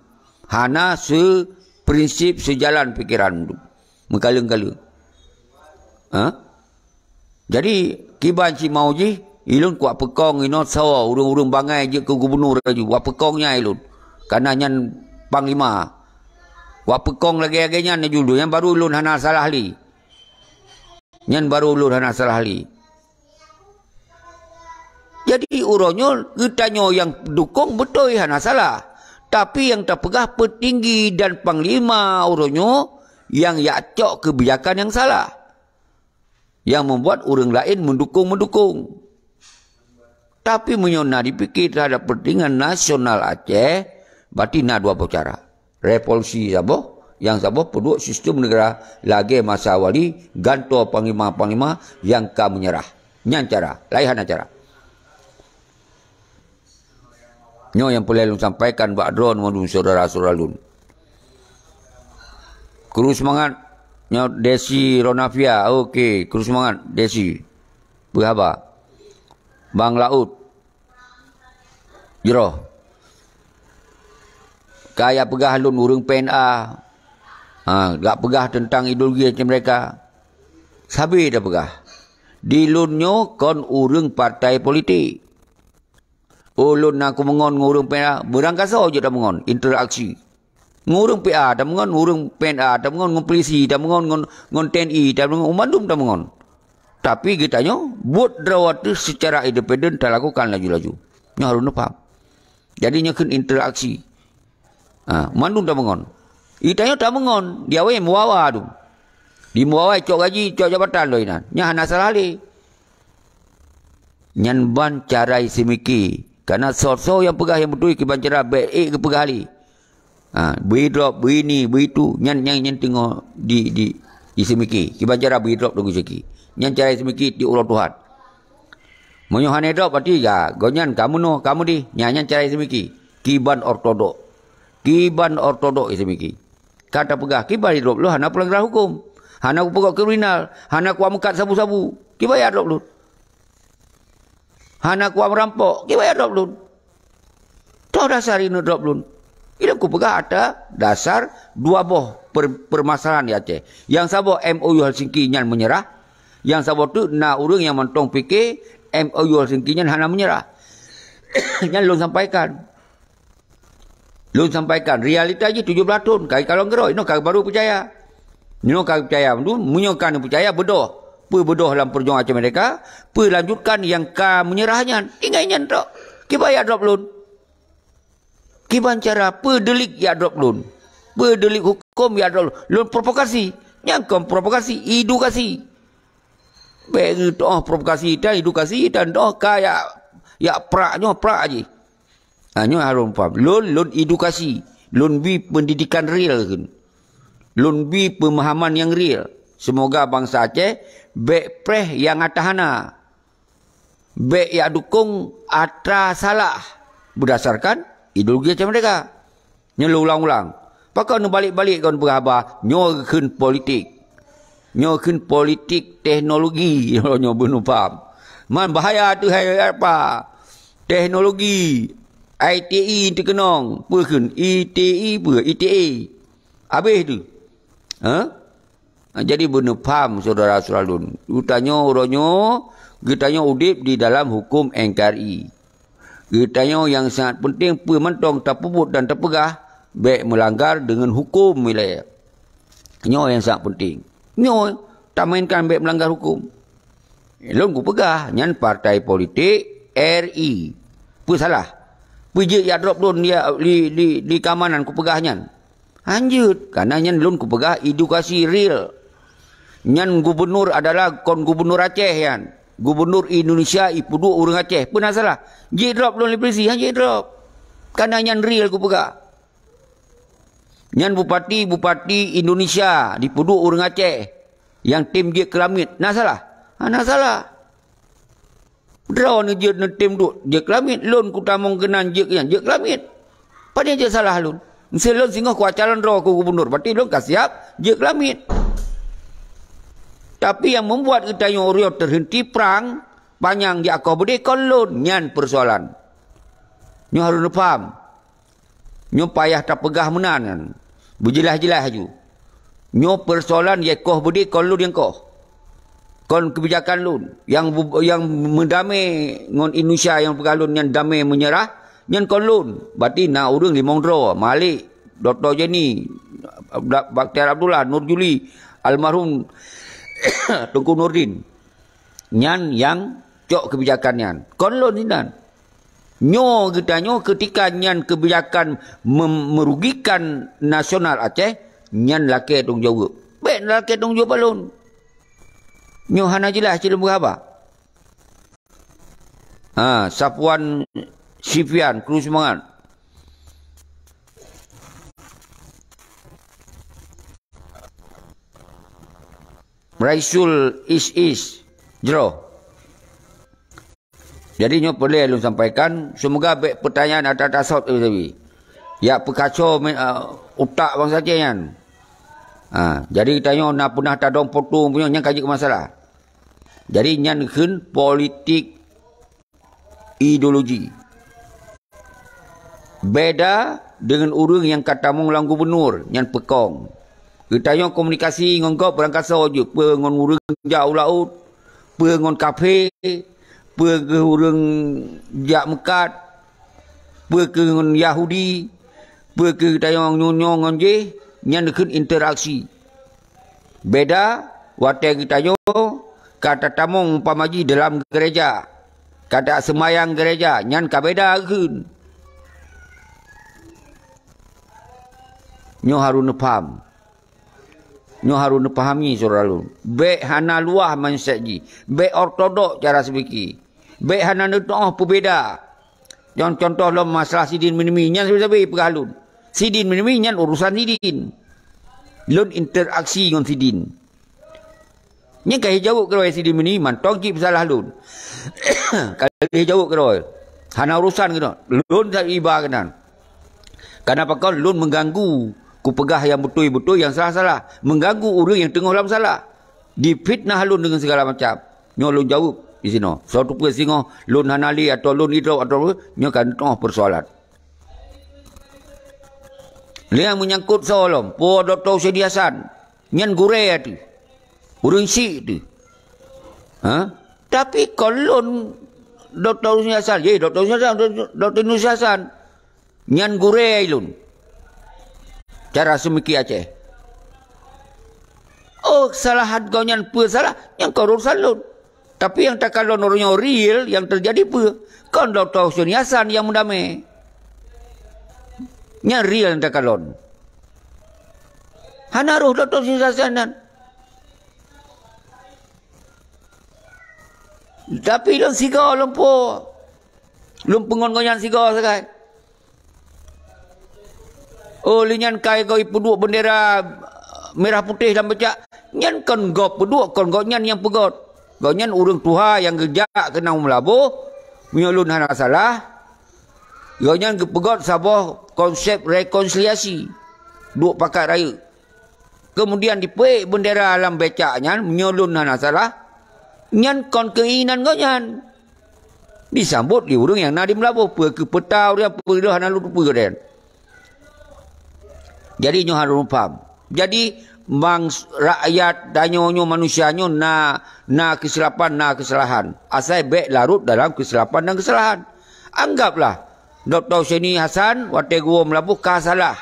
Hana seuprinsip, seujalan pikeran dum. Meukaleng-kaleng. Ha? Jadi, kiban cit mau jih, ilôn kuwak peukong inoe soe ureuëng-ureuëng bangai jeuet keu gubunur laju. Wak peukong nyan ilôn. Karena nyan panglima. Wak peukong lagée-lagée nyan laju, nyan baru ilôn hana salah lé. Nyan baru lôn hana salah lé. Jadi, uroe nyoe geutanyoe nyang dukong beutôi hana salah. Tapi nyang tapeugah peutinggi dan panglima uroe nyoe nyang jak cok keubijakan nyang salah. Nyang membuat ureuëng laén meudukong-meudukong. Tapi meunyoe na dipike terhadap kepentingan nasional Aceh, berarti na dua boh cara. Revolusi saboh, nyang saboh peuduek sistem negara lagée masa awali, gantoe panglima-panglima nyang ka meunyeurah. Nyan cara, laén hana cara. Nyoe nyang peureulée lôn sampaikan bak droeneuh mandum syedara-syedara lôn. Kru seumangat, nyoe Desi Ronafia. Oke, kru seumangat Desi. Peue haba? Bang Laôt. Jroh. Ka jak peugah lôn ureuëng P N A. Ha, jak peugah teuntang ideologi macam mereka. Sabe tapeugah. Di lôn nyoe kon ureuëng partai politik. Oh, lôn na kumeungon ngon ureuëng P N A, beurangkasoe jeuet tameungon, interaksi. Ngon ureuëng P A tameungon, ureuëng P N A tameungon, ngon polisi tameungon, ngon, ngon T N I tameungon, ngon mandum tameungon. Tapi geutanyoe buet droe ateueh secara independen talakukan laju-laju. Nyoe harôh neupaham. Jadi nyoe kheun interaksi. Ha, mandum tameungon. Geutanyoe tameungon, di awai meuwawa tu. Di meuwawa cok gaji, cok jabatan lom inan. Nyan hana salah lé. Nyan ban cara iseumiké. Kana soe-soe nyang peugah nyang beutôi kiban cara bék ék geupeugah lé. Ha, bri drop, bri ni, bri tu, nyan, nyan, nyan teungoh di, di, iseumiké. Kiban cara bri drop teungoh iseumiké. Nyan cara iseumiké di uroe Tuhan. Meunyoe hana drop, berarti ya, gobnyan ka meunoe, ka meudeh. Nyan, nyan cara iseumiké. Kiban ortodok. Kiban ortodok iseumiké. Ka tapeugah, kiban idrop lôn hana peulanggaran huköm. Hana kupeugot kriminal. Hana kuameukat sabu-sabu. Kiban idrop lôn. Hana kuat meurampok, kiban idrop lôn. Toh dasar ineuk drop lôn. Ilôn kupeugah ata dasar dua boh per-, permasalahan di Aceh. Nyang saboh M O U Helsinki nyan meunyeurah, nyang saboh teuk na ureuëng nyang mantong pike M O U Helsinki nyan hana meunyeurah. Nyan lôn sampaikan. Lôn sampaikan, realita jih tujoh blaih thon, ka kalon keudroe, inoe ka baru peucaya. Inoe ka peucaya, meunyoe ka neupeucaya, beudôh. Peue beudôh lam peujuangan Aceh Merdeka, peue lanjutkan nyang ka meunyeurah nyan. Ingat nyan tok. Kiban idrop lôn. Kiban cara, peue delik idrop lôn. Peue delik huköm idrop lôn. Lôn provokasi. Nyang kon provokasi, edukasi. Bék geutoh provokasi, tan edukasi, tan toh ka jak, jak prak nyoe, prak jih. Ha, nyoe harôh paham. Lôn, lôn edukasi. Lôn bi pendidikan real kheun. Lôn bi pemahaman nyang real. Semoga bansa Aceh bék preh nyang ata hana. Bék jak dukong ata salah berdasarkan ideologi macam mereka. Nyoe lôn ulang-ulang. Pakon neubalek-balek kon peugah haba, nyoe kheun politik. Nyoe kheun politik teknologi, nyoe beuneuh paham. Man bahaya tu hai apa? Teknologi, I T I teukeunong, peue kheun? I T I peue? I T A. Habéh tu. Ha? Jadi beuneuh paham syedara-syedara lôn. Geutanyoe uroe nyoe, geutanyoe udeb di dalam huköm N K R I. Geutanyoe nyang sangat penting peue mantong tapeubuet dan tapeugah bék meulanggar deungon huköm ilée. Nyoe nyang sangat penting. Nyoe tamainkan bék meulanggar huköm. Lôn kupeugah nyan partai politik R I. Peue salah? Peue jeuet jak drop lôn di, di, di, di keamanan kupeugah nyan? Hanjeuet, karena nyan lôn kupeugah edukasi real. Nyan gubunur adalah kon gubunur Aceh nyan. Gubunur Indonesia ipeuduek ureuëng Aceh. Peue na salah? Jidrop lôn lé polisi, han jidrop. Karena nyan real kupeugah. Nyan bupati-bupati Indonesia dipeuduek ureuëng Aceh nyang tem jeuet keu lamiet. Na salah? Hana salah. Droeneuh jeuet neutem duek jeuet keu lamiet, lôn kutamong keunan jeuet keu nyan jeuet keu lamiet. Pane jeuet salah lôn? Meusé lôn singoh kuat calon droe keu gubunur, berarti lôn ka siap jeuet keu lamiet. Tapi nyang membuat geutanyoe uroe terhenti prang panyang di akoh beudé kon lôn, nyan persoalan. Nyoe harôh neupaham. Nyoe payah tapeugah meunan nyan. Beujeulaih-jeulaih aju. Nyoe persoalan nyang koh beudé kon lôn nyang koh. Kon keubijakan lôn. Nyang bu-, nyang meudamé ngon Indonesia nyang peugah lôn nyan damé meunyeurah, nyan kon lôn. Berarti na ureuëng limong droe, Malik, Doktor Jenny, Abda-, Bakhtiar Abdullah, Nur Juli, almarhum Teungku Nurdin. Nyan nyang cok keubijakan nyan. Kon lôn sinan. Nyoe geutanyoe keutika nyan keubijakan mem-, merugikan nasional Aceh, nyan lakée tanggung jaweueb. Bék lakée tanggung jaweueb bak lôn. Nyoe hana jeulaih cit lôn beuhaba. Ha, Safwan Sifian, kru seumangat. Raisul Is-Is jroh. Jadi nyoe peureulée lôn sampaikan, seumoga bék peutanyaan ata-ata sot sabe-sabe. Yak peukaco me-, eh, utak bansa Aceh nyan. Ha, jadi tanyoe na peunah tadong potong punya nyang ka jeuet keu masalah. Jadi nyan kheun politik ideologi. Beda deungon ureuëng nyang ka tamong lam gubunur, nyan peukong. Geutanyoe komunikasi ngon gob beurangkasoe jeuet, peue ngon ureuëng jak u laôt, peue ngon kafé, peue keu ureuëng jak meukat, peue keu ngon Yahudi, peue keu geutanyoe nyoe ngon jih, nyan kheun interaksi. Beda watée geutanyoe ka tatamong umpama jih dalam gereja, ka taseumayang gereja, nyan ka beda kheun. Nyoe harôh neupham. Nyoe harôh neupahami syedara lôn. Bék hana luwah mindset jih. Bék ortodok cara seupike. Bék hana neutuoh peubeda. Nyang contoh lom masalah sidin meunemi, nyan sabe-sabe peugah lôn. Sidin meunemi nyan urusan sidin. Lôn interaksi ngon sidin. Nyan ka jaweueb keudroe sidin meunemi, mantong cit peusalah lôn. Ka lheueh jaweueb keudroe. Hana urusan keunoe. Lôn that iba keunan. Kareuna pakon lôn mengganggu kupeugah nyang beutôi-beutôi, nyang salah-salah. Mengganggu ureuëng nyang teungoh lam salah. Difitnah lôn deungon segala macam. Nyoe lôn jaweueb disinoe. Soe teupeue singoh lôn hana lé atau lôn idrop atau nyoe ka neutuoh peusoalan. Lé nyang meunyangkot soe lom, po Dokto Huseni Hasan, nyan gurée teuh. Ureuëng syiek teuh. Ha? Tapi kon lôn Dokto Huseni Hasan, ye Dokto Huseni Hasan, Dokto Huseni Hasan. Nyan gurée lôn. Cara seumiki Aceh. Oh, kesalahan gobnyan peue salah, nyan kon urusan lôn. Tapi nyang takalon uroe nyoe real nyang teujadi peue? Kon Dokto Huseni Hasan nyang meudamé. Nyan real nyang takalon. Hana roh Dokto Huseni Hasan nyan. Tapi lôn sigoe lôn po. Lôn peungon gobnyan sigoe sagai. Oh, lheueh nyan ka gob ipeuduek bendera merah putih lam becak. Nyan kon gob peuduek, kon gobnyan nyang peugöt. Gobnyan ureuëng tuha nyang geujak keunan u Meulaboh, meunyoe lôn hana salah. Gobnyan geupeugöt saboh konsep rekonsiliasi duek pakat rayeuk. Keumudian dipeuék bendera lam becak nyan, meunyoe lôn hana salah, nyan kon keuinginan gobnyan. Disambot lé ureuëng nyang na di Meulaboh, peue keu peuta ureuëng peue hana lôn teupeue gobnyan. Jadi nyoe harôh paham. Jadi mangs-, rakyat tanyoe nyoe manusia nyoe na, na keusilapan, na keusalahan. Asai bék larot dalam keusilapan dan keusalahan. Anggaplah Dokto Huseni Hasan watée geuwoe Meulaboh ka salah.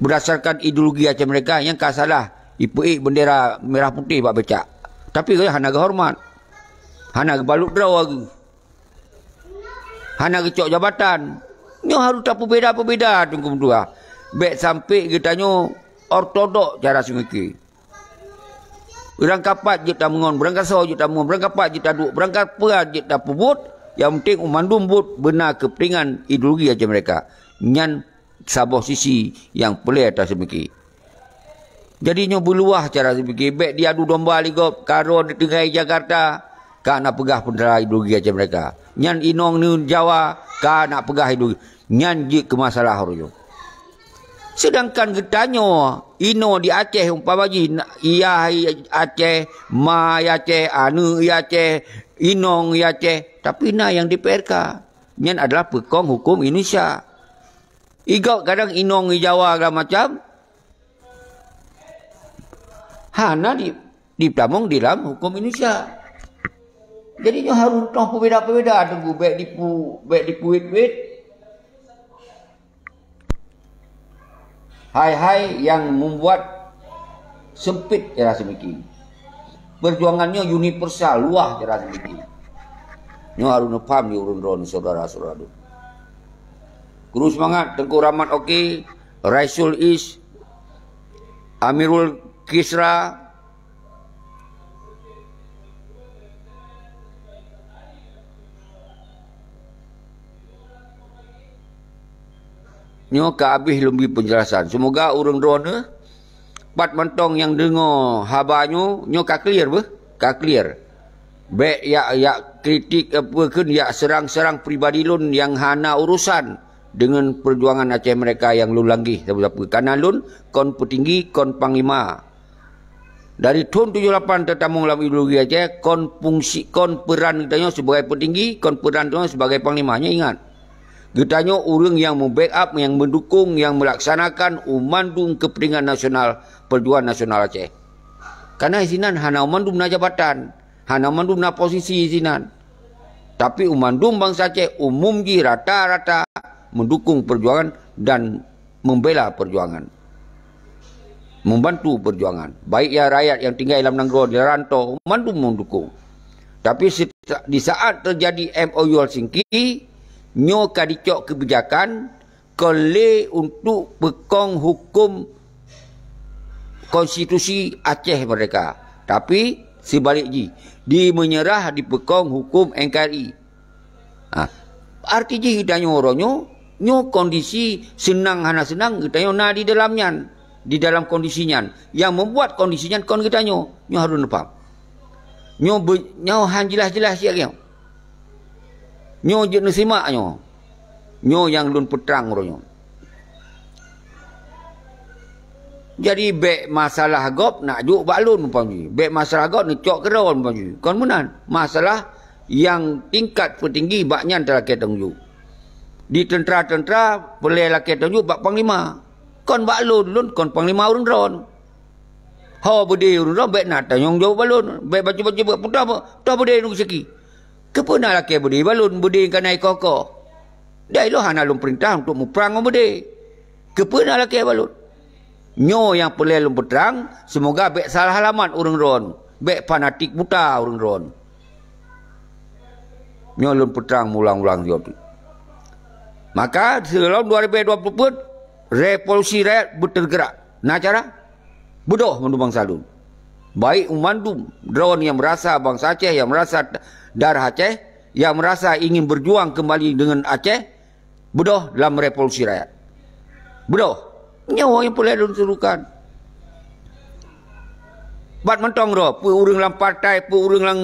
Beurdasarkan ideologi Aceh Merdeka nyang ka salah, ipeuék bendera merah putih bak becak. Tapi gobnyan hana geuhoreumat. Hana geubalot droe geuh. Hana geucok jabatan. Nyoe harôh tapeubeda-peubeda teungku meutuah. Bék sampai geutanyoe ortodok cara seumiki. Beurangkapat jeuet tameungon, beurangkasoe jeuet tameungon, beurangkapat jeuet taduek, beurangkapat jeuet tapeubuet, nyang penting mandum buet beuna keupeuntengan ideologi Aceh Merdeka. Nyan saboh sisi nyang peureulée taseumiki. Jadi nyoe beuluwah cara seumiki, bék diadu domba lé gob, karoe di teungai Jakarta, ka na peugah peuntra ideologi Aceh Merdeka. Nyan inong neuen Jawa, ka na peugah ideologi. Nyan jeuet keu masalah uroe nyoe. Seudangkan geutanyoe inoe di Aceh umpama jih, na-, yah Aceh, ma Aceh, aneuëk Aceh, inong Aceh, tapi na nyang di P R K. Nyan adalah peukong huköm Indonesia. Igob kadang inong Jawa segala macam, hana di, ditamong di dalam huköm Indonesia. Jadi nyoe harôh toh peubeda-peubeda teungku, bék dipu-, bék dipuwet-wet. Hai-hai nyang membuat sempit cara seumiki. Perjuangan nyoe universal, luwah cara seumiki. Nyoe harôh neupaham di ureuëng droeneuh syedara-syedara lôn. Kru seumangat Teungku Rahmat Oke, Raisul Is, Amirul Kisra, nyoe ka habéh lôn bri peunjelasan. Seumoga ureuëng droeneuh Pat mantong nyang deungoe haba nyoe, nyoe ka clear beuh? Ka clear. Bék yak, yak kritik, eh, peue kheun, yak serang-serang pribadi lôn nyang hana urusan deungon peujuangan Aceh Merdeka nyang lôn langgeh sapeue-sapeue. Kareuna lôn kon peutinggi, kon panglima. Dari thon tujoh lapan teutamong lam ideologi Aceh, kon fungsi, kon peuran geutanyoe sibagai peutinggi, kon peuran geutanyoe sibagai panglima. Nyoe ingat. Geutanyoe ureuëng nyang meu-backup, nyang meudukong, nyang meulaksanakan u mandum keupeuntengan nasional, peujuangan nasional Aceh. Kareuna sinan hana u mandum na jabatan, hana u mandum na posisi sinan. Tapi u mandum bansa Aceh umum jih rata-rata meudukong peujuangan dan membela peujuangan. Membantu peujuangan. Baik ya rakyat nyang tinggai lam nanggroe, di rantau, mandum meudukong. Tapi di saat teujadi M O U Helsinki, nyoe ka jicok keubijakan kon lé untuk peukong huköm konstitusi Aceh Merdeka. Tapi, seubalek jih, di meunyeurah dipeukong huköm N K R I. Ha. Arti jih geutanyoe uroe nyoe, nyoe kondisi seunang hana seunang geutanyoe na di dalam nyan, di dalam kondisi nyan. Nyang meubuat kondisi nyan kon geutanyoe, nyoe harôh neupaham. Nyoe be-, nyoe han jeulaih-jeulaih siat nyoe. Nyoe jeuet neusimak nyoe. Nyoe nyang lôn peutrang uroe nyoe. Jadi bék masalah gob nak jok bak lôn umpama jih. Bék masalah gob neucok keudroe umpama jih. Kon meunan. Masalah nyang tingkat peutinggi bak nyan talakée tanggong jaweueb. Di teuntra-teuntra peureulée lakée tanggong jaweueb bak panglima. Kon bak lôn, lôn kon panglima ureuëng droe. Ho beudé ureuëng droe bék na tanggong jaweueb bak lôn. Bék bacut-bacut bék putôh, putôh beudé ngon siki. Keupeue na lakée beudé bak lôn, beudé ka na ikoh-koh? Dai lôn hana lôn peurintah untuk muprang ngon beudé. Keupeue na lakée bak lôn? Nyoe nyang peureulée lôn peutrang, seumoga bék salah alamat ureuëng droe, bék fanatik buta ureuëng droe. Nyoe lôn peutrang meulang-ulang jaweueb. Maka, sigohlom dua ribée dua puluh peuet, revolusi rakyat beuteugeurak. Na cara? Beudôh mandum bansa lôn. Baik u mandum droe nyang meurasa bansa Aceh, nyang meurasa darah Aceh, nyang meurasa ingin berjuang kembali deungon Aceh, beudôh lam revolusi rakyat. Beudôh. Nyoe nyang peureulée lôn serukan. Pat mantong droe, peue ureuëng lam partai, peue ureuëng lam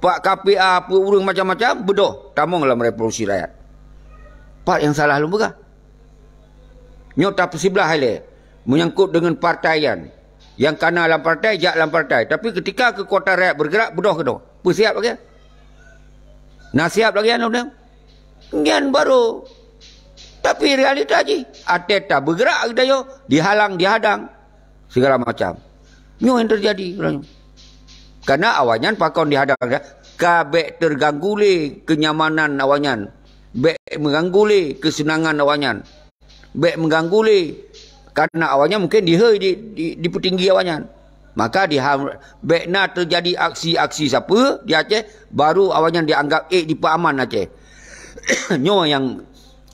pak K P A, peue ureuëng macam-macam, beudôh tamong lam revolusi rakyat. Pat nyang salah lôn peugah? Nyoe tapeusiblah ilée, meunyangkot deungon partai nyan. Nyang kana lam partai, jak lam partai. Tapi keutika keukuatan rakyat bergerak, beudôh keudroe. Peusiab lagée nyan. Na siab lagée nyan lom deh. Nyan baru. Tapi realita jih, até tabeugerak geutanyoe, dihalang, dihadang. Segala macam. Nyoe nyang teujadi uroe nyoe. Karena awaknyan pakon dihadang, ka bék teuganggu lé keunyamanan awaknyan. Bék meuganggu lé keuseunangan awaknyan. Bék meuganggu lé, karena awaknyan mungken dihôi di, di, dipeutinggi awaknyan. Maka diha-, bék na teujadi aksi-aksi sapeue di Aceh, baru awaknyan dianggap ék dipeuaman Aceh. Nyoe nyang,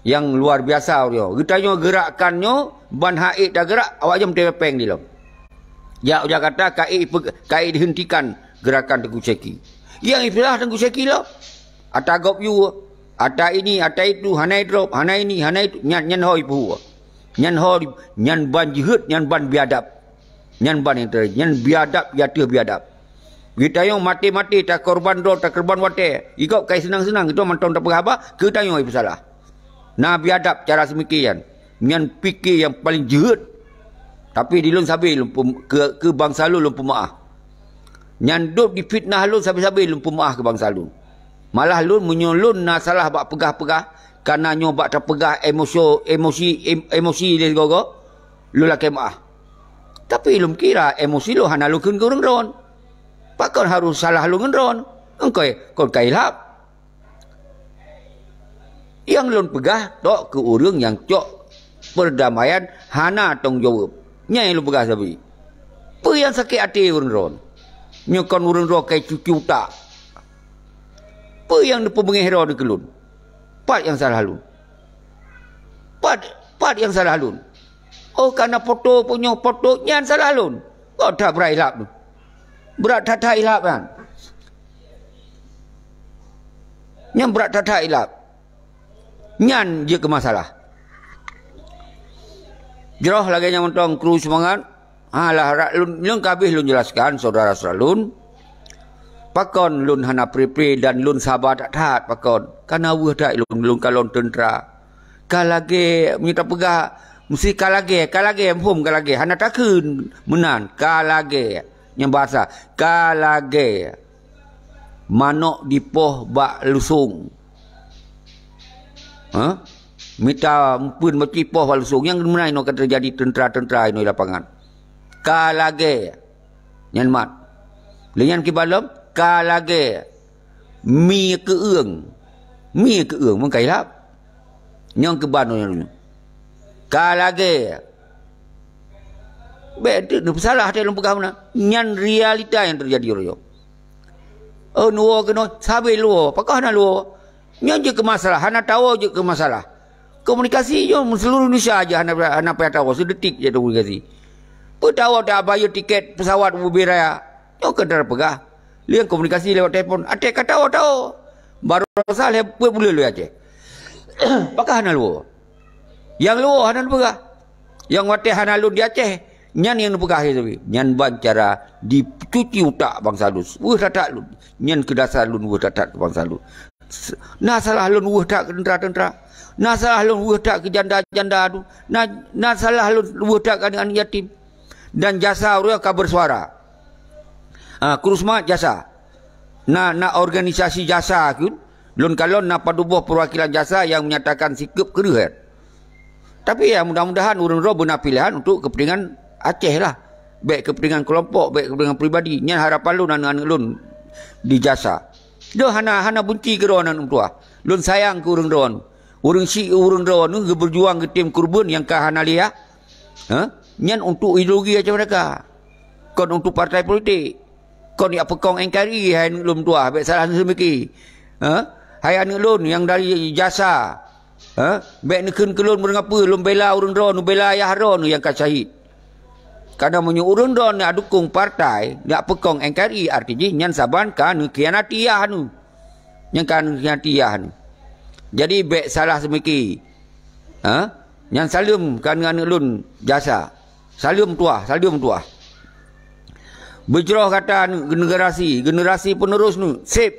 nyang luar biasa uroe nyoe. Geutanyoe geurakkan nyoe, ban han ék tageurak, awaknyan meuteumé péng dilom. Jak u Jakarta, ka ék ipe-, ka ék dihentikan gerakan Teungku Syeki. Nyang ipilah Teungku Syeki lom. Ata gob yue, ata ini, ata itu, hana idrop, hana ini, hana itu, nyan, nyan ho ipeuhue. Nyan ho, nyan ban jeuhet, nyan ban biadab. Nyan ban nyang teurai, nyan biadab, ya teuh biadab. Geutanyoe maté-maté, takorban droe, takorban watée. Igob kai seunang-seunang, geutanyoe mantong tapeugah haba, geutanyoe ipeusalah. Na biadab cara seumiki nyan. Nyan pike nyang paleng jeuhet. Tapi di lôn sabe lôn pem-, keu, keu bansa lôn lôn peumeu'ah. Nyan dub difitnah lôn sabe-sabe lôn peumeu'ah keu bansa lôn. Malah lôn meunyoe lôn na salah bak peugah-peugah, kana nyoe bak tapeugah emosi, emosi, em-, emosi lé sigoe-goe, lôn lakée meu'ah. Tapi lôn kira emosi lôn hana lôn kheun keu ureuëng droe. Pakon harôh salah lôn ngon droe? Engkoi kon ka ilhab. Nyang lôn peugah tok keu ureuëng nyang cok peurdamaian hana tanggong jaweueb. Nyan nyang lôn peugah sabe. Peue nyang sakét até ureuëng droe? Nyoe kon ureuëng droe kai cucu utak. Peue nyang neupeubeungéh droe keu lôn? Pat nyang salah lôn? Pat, pat nyang salah lôn? Oh, kana foto punyueng foto nyan salah lôn. Kok that brat ilhab tu? Brat that-that ilhab nyan. Nyan brat that-that ilhab. Nyan jeuet keu masalah. Jroh lagée nyan mantong kru seumangat. Ha, lah rak lôn, lôn ka habéh lôn jelaskan, syedara-syedara lôn. Pakon lôn hana pri-pri dan lôn saba that-that, pakon? Kana weueh that lôn, lôn kalon teuntra. Ka lagée, meunyoe tapeugah, meusti ka lagée, ka lagée, muphom ka lagée. Hana takheun meunan, ka lagée. Nyang bahasa, ka lagée manok dipoh bak lusong. Ha? Mita peuen bak ipoh bak lusong. Nyang meunan inoe ka teujadi teuntra-teuntra inoe di lapangan. Ka lagée. Nyan mat. Lé nyan kiban lom, ka lagée mi keueung. Mi keueung, meukai lap. Nyang kiban nyoe. Ka lagée. Bék teuk neupeusalah teuh lôn peugah meunan. Nyan realita nyang teujadi uroe nyoe. Oh, neuwoe keunoe, sabe luwoe. Pakon hana luwoe? Nyoe jeuet keu masalah, hana tawoe jeuet keu masalah. Komunikasi nyoe seluruh Indonesia aja hana, hana payah tawoe, sidetik je komunikasi. Peue tawoe tabayeue tiket pesawat ubé raya. Nyoe keuh tapeugah. Liang komunikasi lewat telepon. Até ka tawoe-tawoe. Baroesa lhée peuet buleuen lé Aceh. Pakon hana luwoe? Nyang luwoe hana neupeugah. Nyang watée hana lôn di Aceh, nyan nyang neupeugah lé sabe. Nyan ban cara dicuci utak bansa lôn. Weueh that-that lôn. Nyan keuh dasar lôn weueh that-that keu bansa lôn. S-, na salah lôn weueh that keu teuntra-teuntra. Na salah lôn weueh that keu janda-janda tu. Na, na salah lôn weueh that keu aneuëk-aneuëk yatim. Dan jasa ureuëng ka bersuara. Ah, Krusmat jasa. Na, na organisasi jasa keuh, lôn kalon na padub boh perwakilan jasa nyang menyatakan sikeup keureuh. Tapi ya, mudah-mudahan ureuëng droe beuna piléhan untuk kepentingan Aceh lah. Bék kepentingan kelompok, bék kepentingan pribadi. Nyan harapan lôn aneuëk-aneuëk lôn di jasa. Deuh hana, hana bunci keudroe aneuëk meutuah. Lôn sayang keu ureuëng droe. Ureuëng syiek ureuëng droe geubeurjuang geutem keureubeuen nyang ka hana liah. Ha? Nyan untuk ideologi Aceh Merdeka. Kon untuk partai politik. Kon jak peukong N K R I hai aneuëk lôn tuah, bék salah neuseumiké. Ha? Hai aneuëk lôn nyang dari jasa. Ha? Bék neukheun keu lôn meureugapeue lôn bela ureuëng droe, neubela ayah droe nyang ka syahid. Karena meunyoe ureuëng droe neudukong partai, jak peukong N K R I, arti jih nyan saban ka neukhianati yah nyoe. Nyang ka neukhianati yah nyoe. Jadi bék salah seumiké. Ha? Nyan saleuem keu aneuëk-aneuëk lôn jasa. Saleuem tuah, saleuem tuah. Beujroh gata aneuëk generasi, generasi penerus nyoe, seb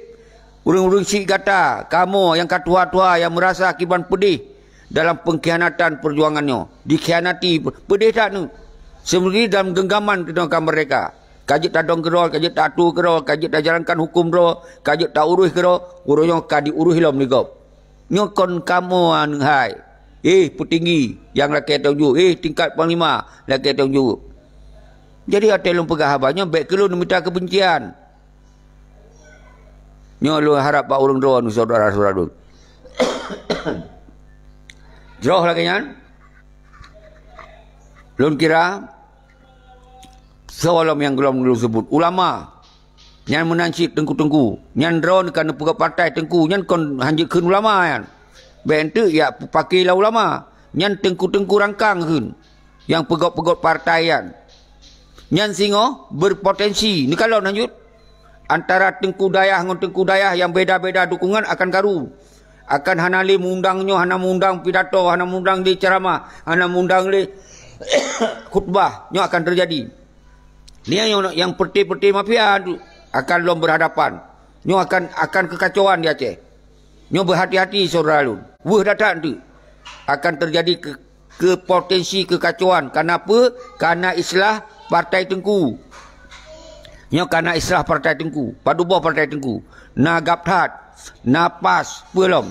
ureuëng-ureuëng syiek gata, kamoe nyang ka tuha-tuha nyang meurasa kiban peudeh dalam pengkhianatan perjuangan nyoe. Dikhianati, peudeh that nyoe. Seumeuti dalam genggaman teunoe ka merdeka. Ka jeuet tadong keudroe, ka jeuet taatô keudroe, ka jeuet tajalankan huköm droe, ka jeuet taurôh keudroe, uroe nyoe ka diurôh lom lé gob. Nyoe kon kamoe aneuëk hai. Eh, peutinggi nyang lakée tanggung jaweueb. Eh, tingkat panglima lakée tanggung jaweueb. Jadi, watée lôn peugah haba nyoe, bék keu lôn mita keubencian. Nyoe lôn harab bak ureuëng droe nyoe, syedara-syedara lôn. Jroh lagée nyan, lôn kira, soe lom nyang gohlom lôn seubut, ulama. Nyan meunan cit teungku-teungku. Nyan droeneuh ka neupeugöt partai teungku. Nyan kon hanjeuet kheun ulama nyan. Bék enteuk jak peupaké lé ulama. Nyan teungku-teungku rangkang kheun nyang peugöt-peugöt partai nyan. Nyan singoh berpotensi. Neukalon hanjeuet. Antara teungku dayah ngon teungku dayah nyang beda-beda dukungan akan karu. Akan hana lé meuundang nyoe, hana meuundang pidato, hana meuundang lé ceramah, hana meuundang lé khutbah. Nyoe akan teujadi. Nyoe nyang, nyang peureté-peureté mafia tu akan lom berhadapan. Nyoe akan, akan keukacauan di Aceh. Nyoe beuhati-hati syedara lôn. Weueh that-that tu akan teujadi ke, ke potensi keukacauan. Kenapa? Karena islah partai teungku. Nyoe karena islah partai teungku. Padub boh partai teungku. Na gab that, na pas, peue lom.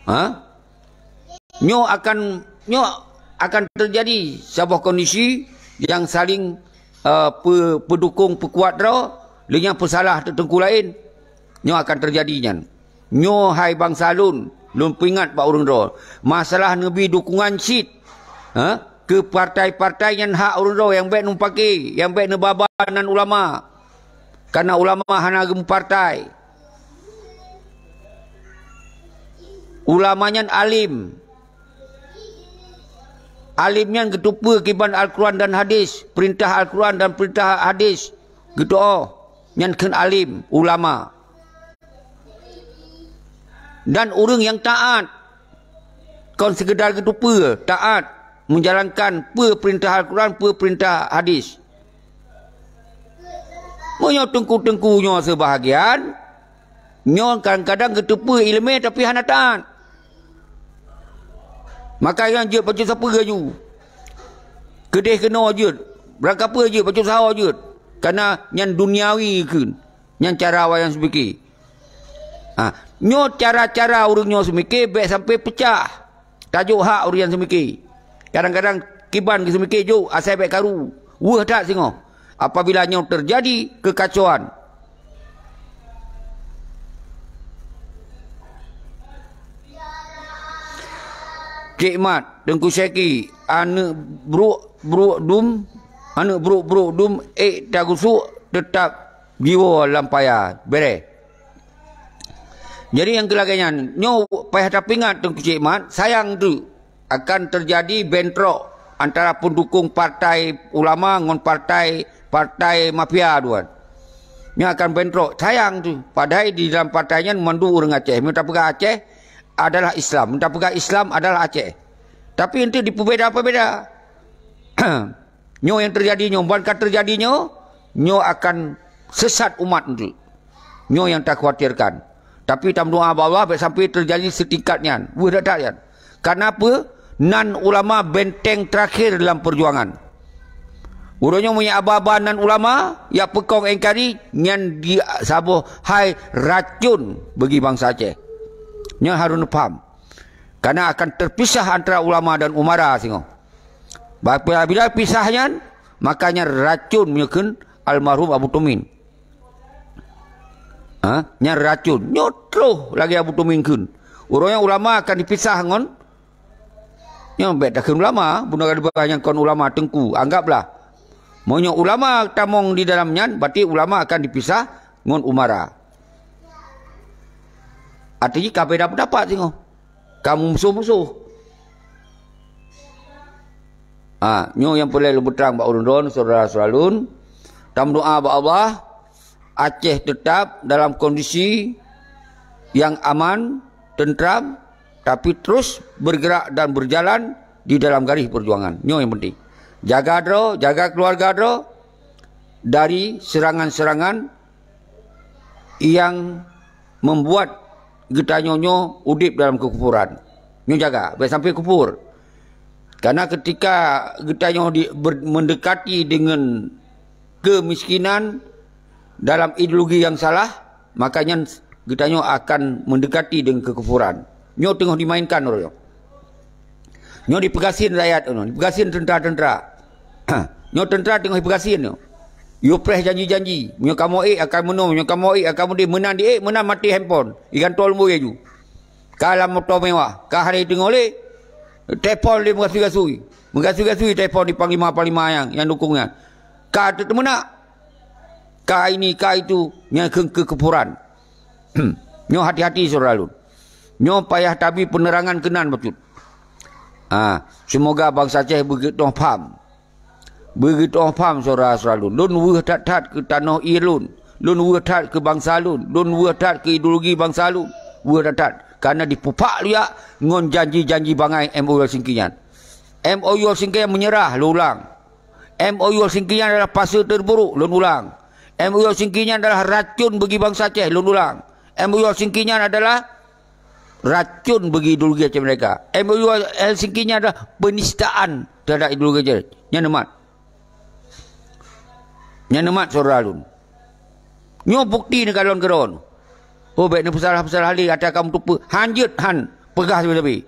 Ha? Nyoe akan, nyoe akan teujadi saboh kondisi nyang saling, eh, pe-, peudukong peukuat droe, lé nyang peusalah teungku laén. Nyoe akan teujadi nyan. Nyoe hai bansa lôn, lôn peuingat bak ureuëng droe. Masalah neubi dukungan cit, ha, keu partai-partai nyan hak ureuëng droe nyang bék neupaké, nyang bék neubaba nan ulama. Karena ulama hana geumeupartai. Ulama nyan alim. Alim nyan geuteupeue kiban Al-Quran dan hadis, peurintah Al-Quran dan peurintah hadis. Geutuoh, nyan kheun alim, ulama. Dan ureuëng nyang taát, kon seukeudar geuteupeue, taát. menjalankan peue peurintah Al-Quran, peue peurintah hadis. Meunyoe teungku-teungku nyoe seubahagian, nyoe kadang-kadang geuteupeue iéleumé tapi hana taát. Maka nyan jeuet bacut sapeue laju. Keudeh keunoe jeuet, beurangkapeue jeuet, bacut sahoe jeuet. Kana nyan duniawi kheun. Nyan cara awak nyang seumike. Ha, nyoe cara-cara ureuëng nyoe seumike bék sampai peucah. Tajok hak ureuëng nyang seumike. Kadang-kadang kiban geuseumike jok asai bék karu. Weueh that singoh. Apabila nyoe teujadi keukacauan. Cék Mat, Teungku Syeki, aneuëk brok-brok dum, aneuëk brok-brok dum ék tagusok teutap jiwoe lam paya. Béreh. Jadi nyang keu lagée nyan, nyoe payah tapeuingat Teungku Cék Mat, sayang teuk akan teujadi bentrok antara peundukong partai ulama ngon partai, partai mafia dua. Nyan akan bentrok, sayang teuk. Padahai di dalam partai nyan mandum ureuëng Aceh. Meunyoe tapeugah Aceh adalah Islam, meunyoe tapeugah Islam adalah Aceh. Tapi eunteuk dipeubeda-peubeda. Nyoe nyang teujadi nyoe, ban ka teujadi nyoe, nyoe akan sesat umat eunteuk. Nyoe nyang takhawatirkan. Tapi tameudoá bak Allah bék sampai teujadi seutingkat nyan. Weueh that-that nyan. Kareuna peue? Nan ulama benteng terakhir dalam perjuangan. Uroe nyoe meunyoe aba-aba nan ulama, jak peukong N K R I, nyan di saboh hai racun bagi bansa Aceh. Nyan harôh neupaham. Kareuna akan terpisah antara ulama dan umara singoh. Apabila pisah nyan, maka nyan racun meunyoe kheun almarhum Abu Tumin. Ha? Nyan racun. Nyoe troh lagée Abu Tumin kheun. Uroe nyoe ulama akan dipisah ngon, nyoe bék takheun ulama, bunoe ka dipeugah nyang kon ulama teungku. Anggaplah, meunyoe ulama tamong di dalam nyan, berarti ulama akan dipisah ngon umara. Artinya ka beda pendapat singoh. Ka musuh-musuh. Ha, nyoe nyang peureulée lôn peutrang bak ulôn droen, syedara-syedara lôn. Tameudoá bak Allah, Aceh teutap dalam kondisi nyang aman, teuntram, tapi terus bergerak dan berjalan di dalam garis perjuangan. Nyoe nyang penting. Jaga droe, jaga keuluwarga droe dari serangan-serangan nyang membuat geutanyoe nyoe udeb dalam kekufuran. Nyoe jaga, bék sampai kufur. Karena ketika geutanyoe di, ber, mendekati dengan kemiskinan dalam ideologi yang salah, maka nyan geutanyoe akan mendekati dengan kekufuran. Nyoe teungoh dimainkan uroe nyoe. Nyoe dipeugasien rakyat nyoe, dipeugasien teuntara-teuntara. Nyoe teuntara teungoh dipeugasien nyoe. Yue preh janji-janji. Meunyoe kamoe ék akan meunoe, meunyoe kamoe ék akan meudeh, meunan di ék, meunan maté handphone. Igantoe lumboi laju. Ka lam moto mewah, ka hana teungoh lé. Telepon lé meugasui-gasui. Meugasui-gasui telepon di panglima-panglima nyang, nyang dukung nyan. Ka teuteumeunak. Ka ini, ka itu, nyang keu-, kekufuran. Nyoe hati-hati syedara lôn. Nyoe payah tabi penerangan keunan bacut. Ha, semoga bansa Aceh beugeutoh paham. Beugeutoh paham syedara-syedara lôn. Lôn weueh that-that keu tanoh ie lôn. Lôn weueh that keu bansa lôn. Lôn weueh that keu ideologi bansa lôn. Weueh that-that. Karena dipupak luyak ngon janji-janji bangai M O U Helsinki nyan. M O U Helsinki nyan menyerah, lôn ulang. M O U Helsinki nyan adalah fase terburuk, lôn ulang. M O U Helsinki nyan adalah racun bagi bansa Aceh, lôn ulang. M O U Helsinki nyan adalah racun bagi ideologi Aceh Merdeka. M O U Helsinki nyan adalah penistaan terhadap ideologi Aceh. Nyan neumat. Nyan neumat syedara lôn. Nyoe bukti neukalon keudroe. Oh, bék neupeusalah-peusalah lé ata kamoe teupeue. Hanjeuet han peugah sabe-sabe.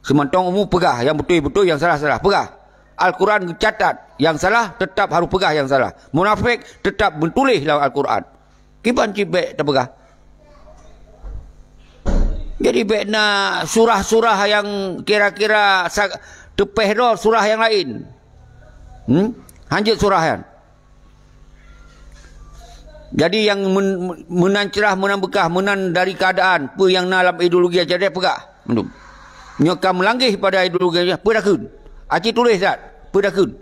Seumantong umu peugah nyang beutôi-beutôi, nyang salah-salah. Peugah. Al-Quran geucatat, nyang salah tetap harôh peugah nyang salah. Munafék tetap meutuléh lam Al-Quran. Kiban cit bék tapeugah. Jadi bék na surah-surah nyang kira-kira sa-, teupéh droe surah nyang laén. Hmm? Hanjeuet surah nyan. Jadi nyang men-, meunan cerah, meunan beukah, meunan dari keuadaan, peue nyang na lam ideologi Aceh Merdeka peugah. Mandum. Meunyoe ka meulanggeh pada ideologi Aceh, peue takheun? Aci tuléh that, peue takheun?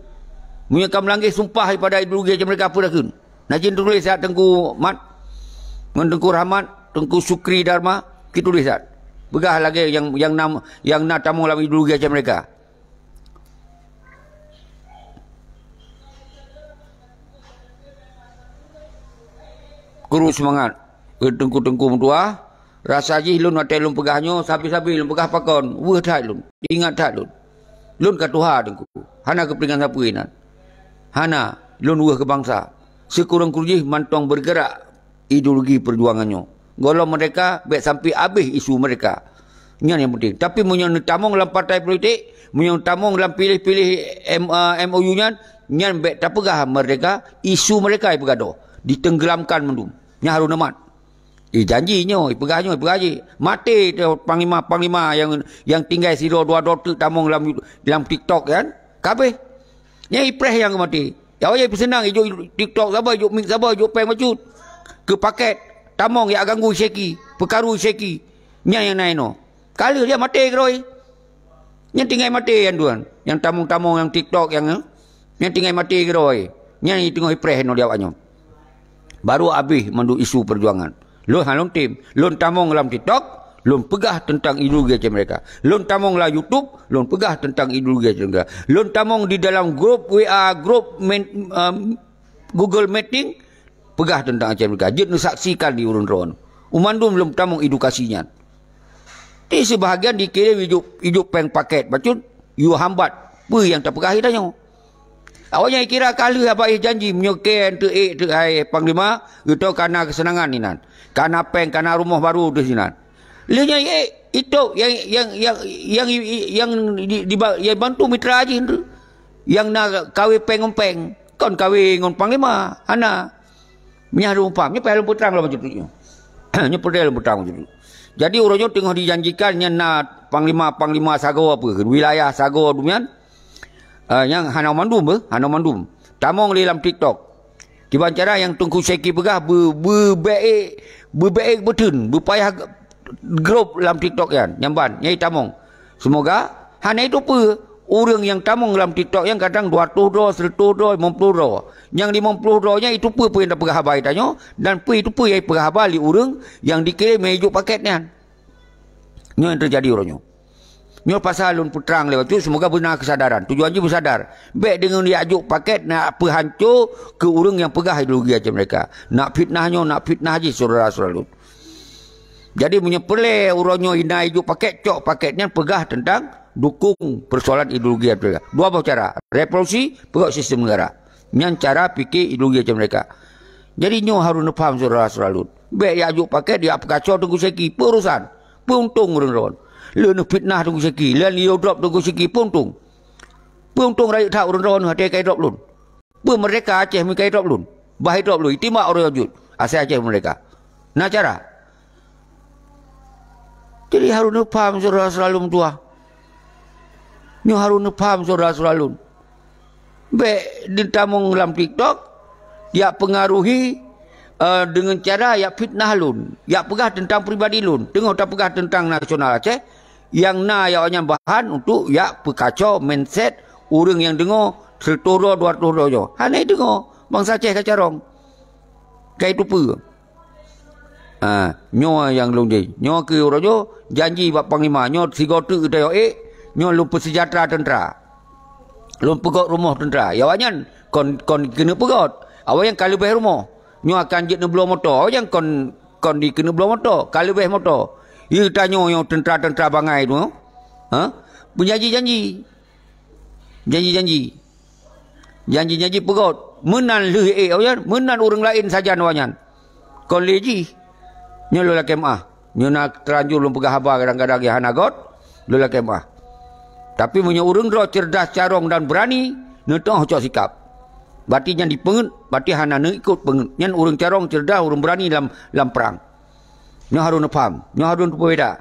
Meunyoe ka meulanggeh sumpah pada ideologi Aceh Merdeka, peue takheun? Na cit tuléh that Teungku Mat, ngon Teungku Rahmat, Teungku Syukri Dharma, cit tuléh that. Peugah lagée nyang, nyang na, nyang na tamong lam ideologi Aceh Merdeka. Kru seumangat. Keu teungku-teungku meutuah, rasa jih lôn watée lôn peugah nyoe, sabe-sabe lôn peugah pakon, weueh that lôn, ingat that lôn. Lôn ka tuha teungku, hana keupeuringan sapeue inan. Hana, lôn weueh keu bansa. Sikureueng-kureueng jih mantong bergerak ideologi perjuangan nyoe. Gohlom merdeka, bék sampai abéh isu merdeka. Nyan nyang penting. Tapi meunyoe neutamong lam partai politik, meunyoe neutamong lam piléh-piléh M, uh, M O U nyan, nyan bék tapeugah merdeka, isu merdeka ipeugadôh, ditenggelamkan mandum. Nyan harôh neumat. Ijanji nyoe, ipeugah nyoe, ipeugah jih. Maté teuh panglima-panglima nyang, nyang tinggai sidroe dua droe teuk tamong lam, lam TikTok nyan. Kabéh. Nyan ipreh nyang maté. Ya, awai peuseunang ijok TikTok saban, ijok mik saban, ijok péng bacut. Keu paket, tamong jak ganggu syeki, peukaru syeki. Nyan nyang na inoe. Ka lheueh dia maté keudroe. Nyan tinggai maté nyan tuan. Nyang tamong-tamong nyang TikTok nyang, nyan tinggai maté keudroe. Nyan teungoh ipreh inoe di awak nyoe. Baru abéh mandum isu perjuangan. Lôn hana lôn tem, lôn tamong lam TikTok, lôn peugah teuntang ideologi Aceh Merdeka. Lôn tamong lam YouTube, lôn peugah teuntang ideologi Aceh Merdeka. Lôn tamong di dalam grup W A, grup men-, em, Google Meeting, peugah teuntang Aceh Merdeka. Jeuet neusaksikan di ureuëng droeneuh. Umandum lôn tamong edukasi nyan. Di seubahagian dikirém ijok, ijok péng paket bacut, yue hambat peue nyang tapeugah tanyoe. Awaknyan kira ka lheueh haba jih janji, meunyoe keu teuk ék teuk hai Panglima, geutanyoe ka na keuseunangan inan. Ka na péng, ka na rumoh baru deuh sinan. Lheueh nyan ék, itôb nyang, nyang, nyang, nyang, nyang di, di, nyang bantu mitra jih tu. Nyang na kawé péng ngon péng, kon kawé ngon Panglima, hana. Nyan harôh paham, nyoe payah lôn peutrang lom bacut nyoe. Nyoe payah lôn peutrang bacut. Jadi uroe nyoe teungoh dijanjikan nyan na panglima-panglima sagoe apa, wilayah sagoe dumian. Ah, nyang hana mandum beuh, hana mandum. Tamong lé lam TikTok. Kiban cara nyang Teungku Syeki peugah be-, beubek, beubek beuteun, beupayah grup lam TikTok nyan, nyang ban, nyang tamong. Seumoga hana itu peue, ureuëng nyang tamong lam TikTok nyan kadang dua ratus droe, seratus droe, lima puluh droe. Nyang lima puluh droe nyan itu peue-peue nyang tapeugah haba tanyoe, dan peue itu peue nyang ipeugah haba lé ureuëng nyang dikirém nyang ijok paket nyan. Nyoe nyang teujadi uroe nyoe. Nyoe pasal lôn peutrang lewat tu, seumoga beuna keusadaran. Tujuan jih beusadar. Bék deungon jak jok paket nak peuhanco keu ureuëng nyang peugah ideologi Aceh Merdeka. Nak fitnah nyoe, nak fitnah jih syedara-syedara lôn. Jadi, meunyoe peureulée uroe nyoe na ijok paket, cok paket nyan peugah teuntang dukong peusoalan ideologi Aceh Merdeka. Dua boh cara. Revolusi, peugét sistem negara. Nyan cara pike ideologi Aceh Merdeka. Jadi, nyoe harôh neupaham syedara-syedara lôn. Bék jak jok paket, jak peukaco Teungku Syeki. Peue urosan? Peue untông ureuëng droen? Lheueh neufitnah Teungku Syeki, lheueh neuyue drop Teungku Syeki, peue untông? Peue untông rayeuk that ureuëng droen até ka idrop lôn? Peue merdeka Aceh meuka idrop lôn? Bah idrop lôn, itimbak ureuëng jeuet, asai Aceh merdeka. Na cara? Jadi harôh neupaham syedara-syedara lôn meutuah. Nyoe harôh neupaham syedara-syedara lôn. Bék neutamong lam TikTok, jak pengaruhi, eh, deungon cara jak fitnah lôn, jak peugah teuntang pribadi lôn. Teungoh tapeugah teuntang nasional Aceh, nyang na awaknyan bahan untuk jak peukaco mindset ureuëng nyang deungoe seratus droe, dua ratus droe nyoe. Hana deungoe, bansa Aceh ka carông. Ka iteupeue. Ha, nyoe nyang lôn ji. Nyoe keu uroe nyoe janji bak panglima. Nyoe sigoe teuk geutanyoe ék, nyoe lôn peuseujahtra teuntra. Lôn peugét rumoh teuntra. Ya, awaknyan kon, kon keuneuk peugét. Awaknyan ka leubeh rumoh. Nyoe akan jeuet neubloe moto. Awaknyan kon, kon dikeuneuk bloe moto, ka leubeh moto. Ie tanyoe nyoe teuntra-teuntra bangai tu, ha? Beujanji-janji. Janji-janji. Janji-janji peugét. Meunan lheueh ék awaknyan, meunan ureuëng laén sajan awaknyan. Kon lé jih. Nyoe lôn lakée meuáh. Nyoe na teulanjur lôn peugah haba kadang-kadang nyang hana gét, lôn lakée meuáh. Tapi meunyoe ureuëng droe cerdas, carông dan beurani, neuteuoh cok sikab. Berarti nyan dipeungét, berarti hana neuikot peungét. Nyan ureuëng carông, cerdas, ureuëng beurani lam, lam prang. Nyoe harôh neupaham, nyoe harôh neupeubeda.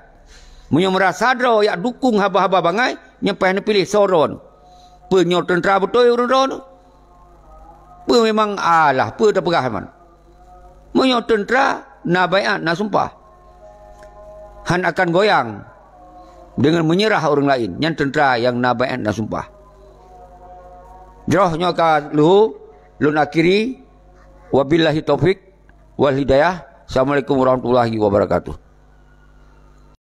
Meunyoe meurasa droe jak dukong haba-haba bangai, nyan payah neupiléh soe droe. Peue nyoe teuntra beutôi ureuëng droe? Peue memang alah, peue teupeugah man? Meunyoe teuntra na baiát, na sumpah, hán akan goyang deungon meunyeurah ureuëng laén, nyan teuntra nyang na baiát, na sumpah. Jroh nyoe ka lheueh lôn akhiri. Wabillahi taufik wal hidayah. Assalamualaikum warahmatullahi wabarakatuh.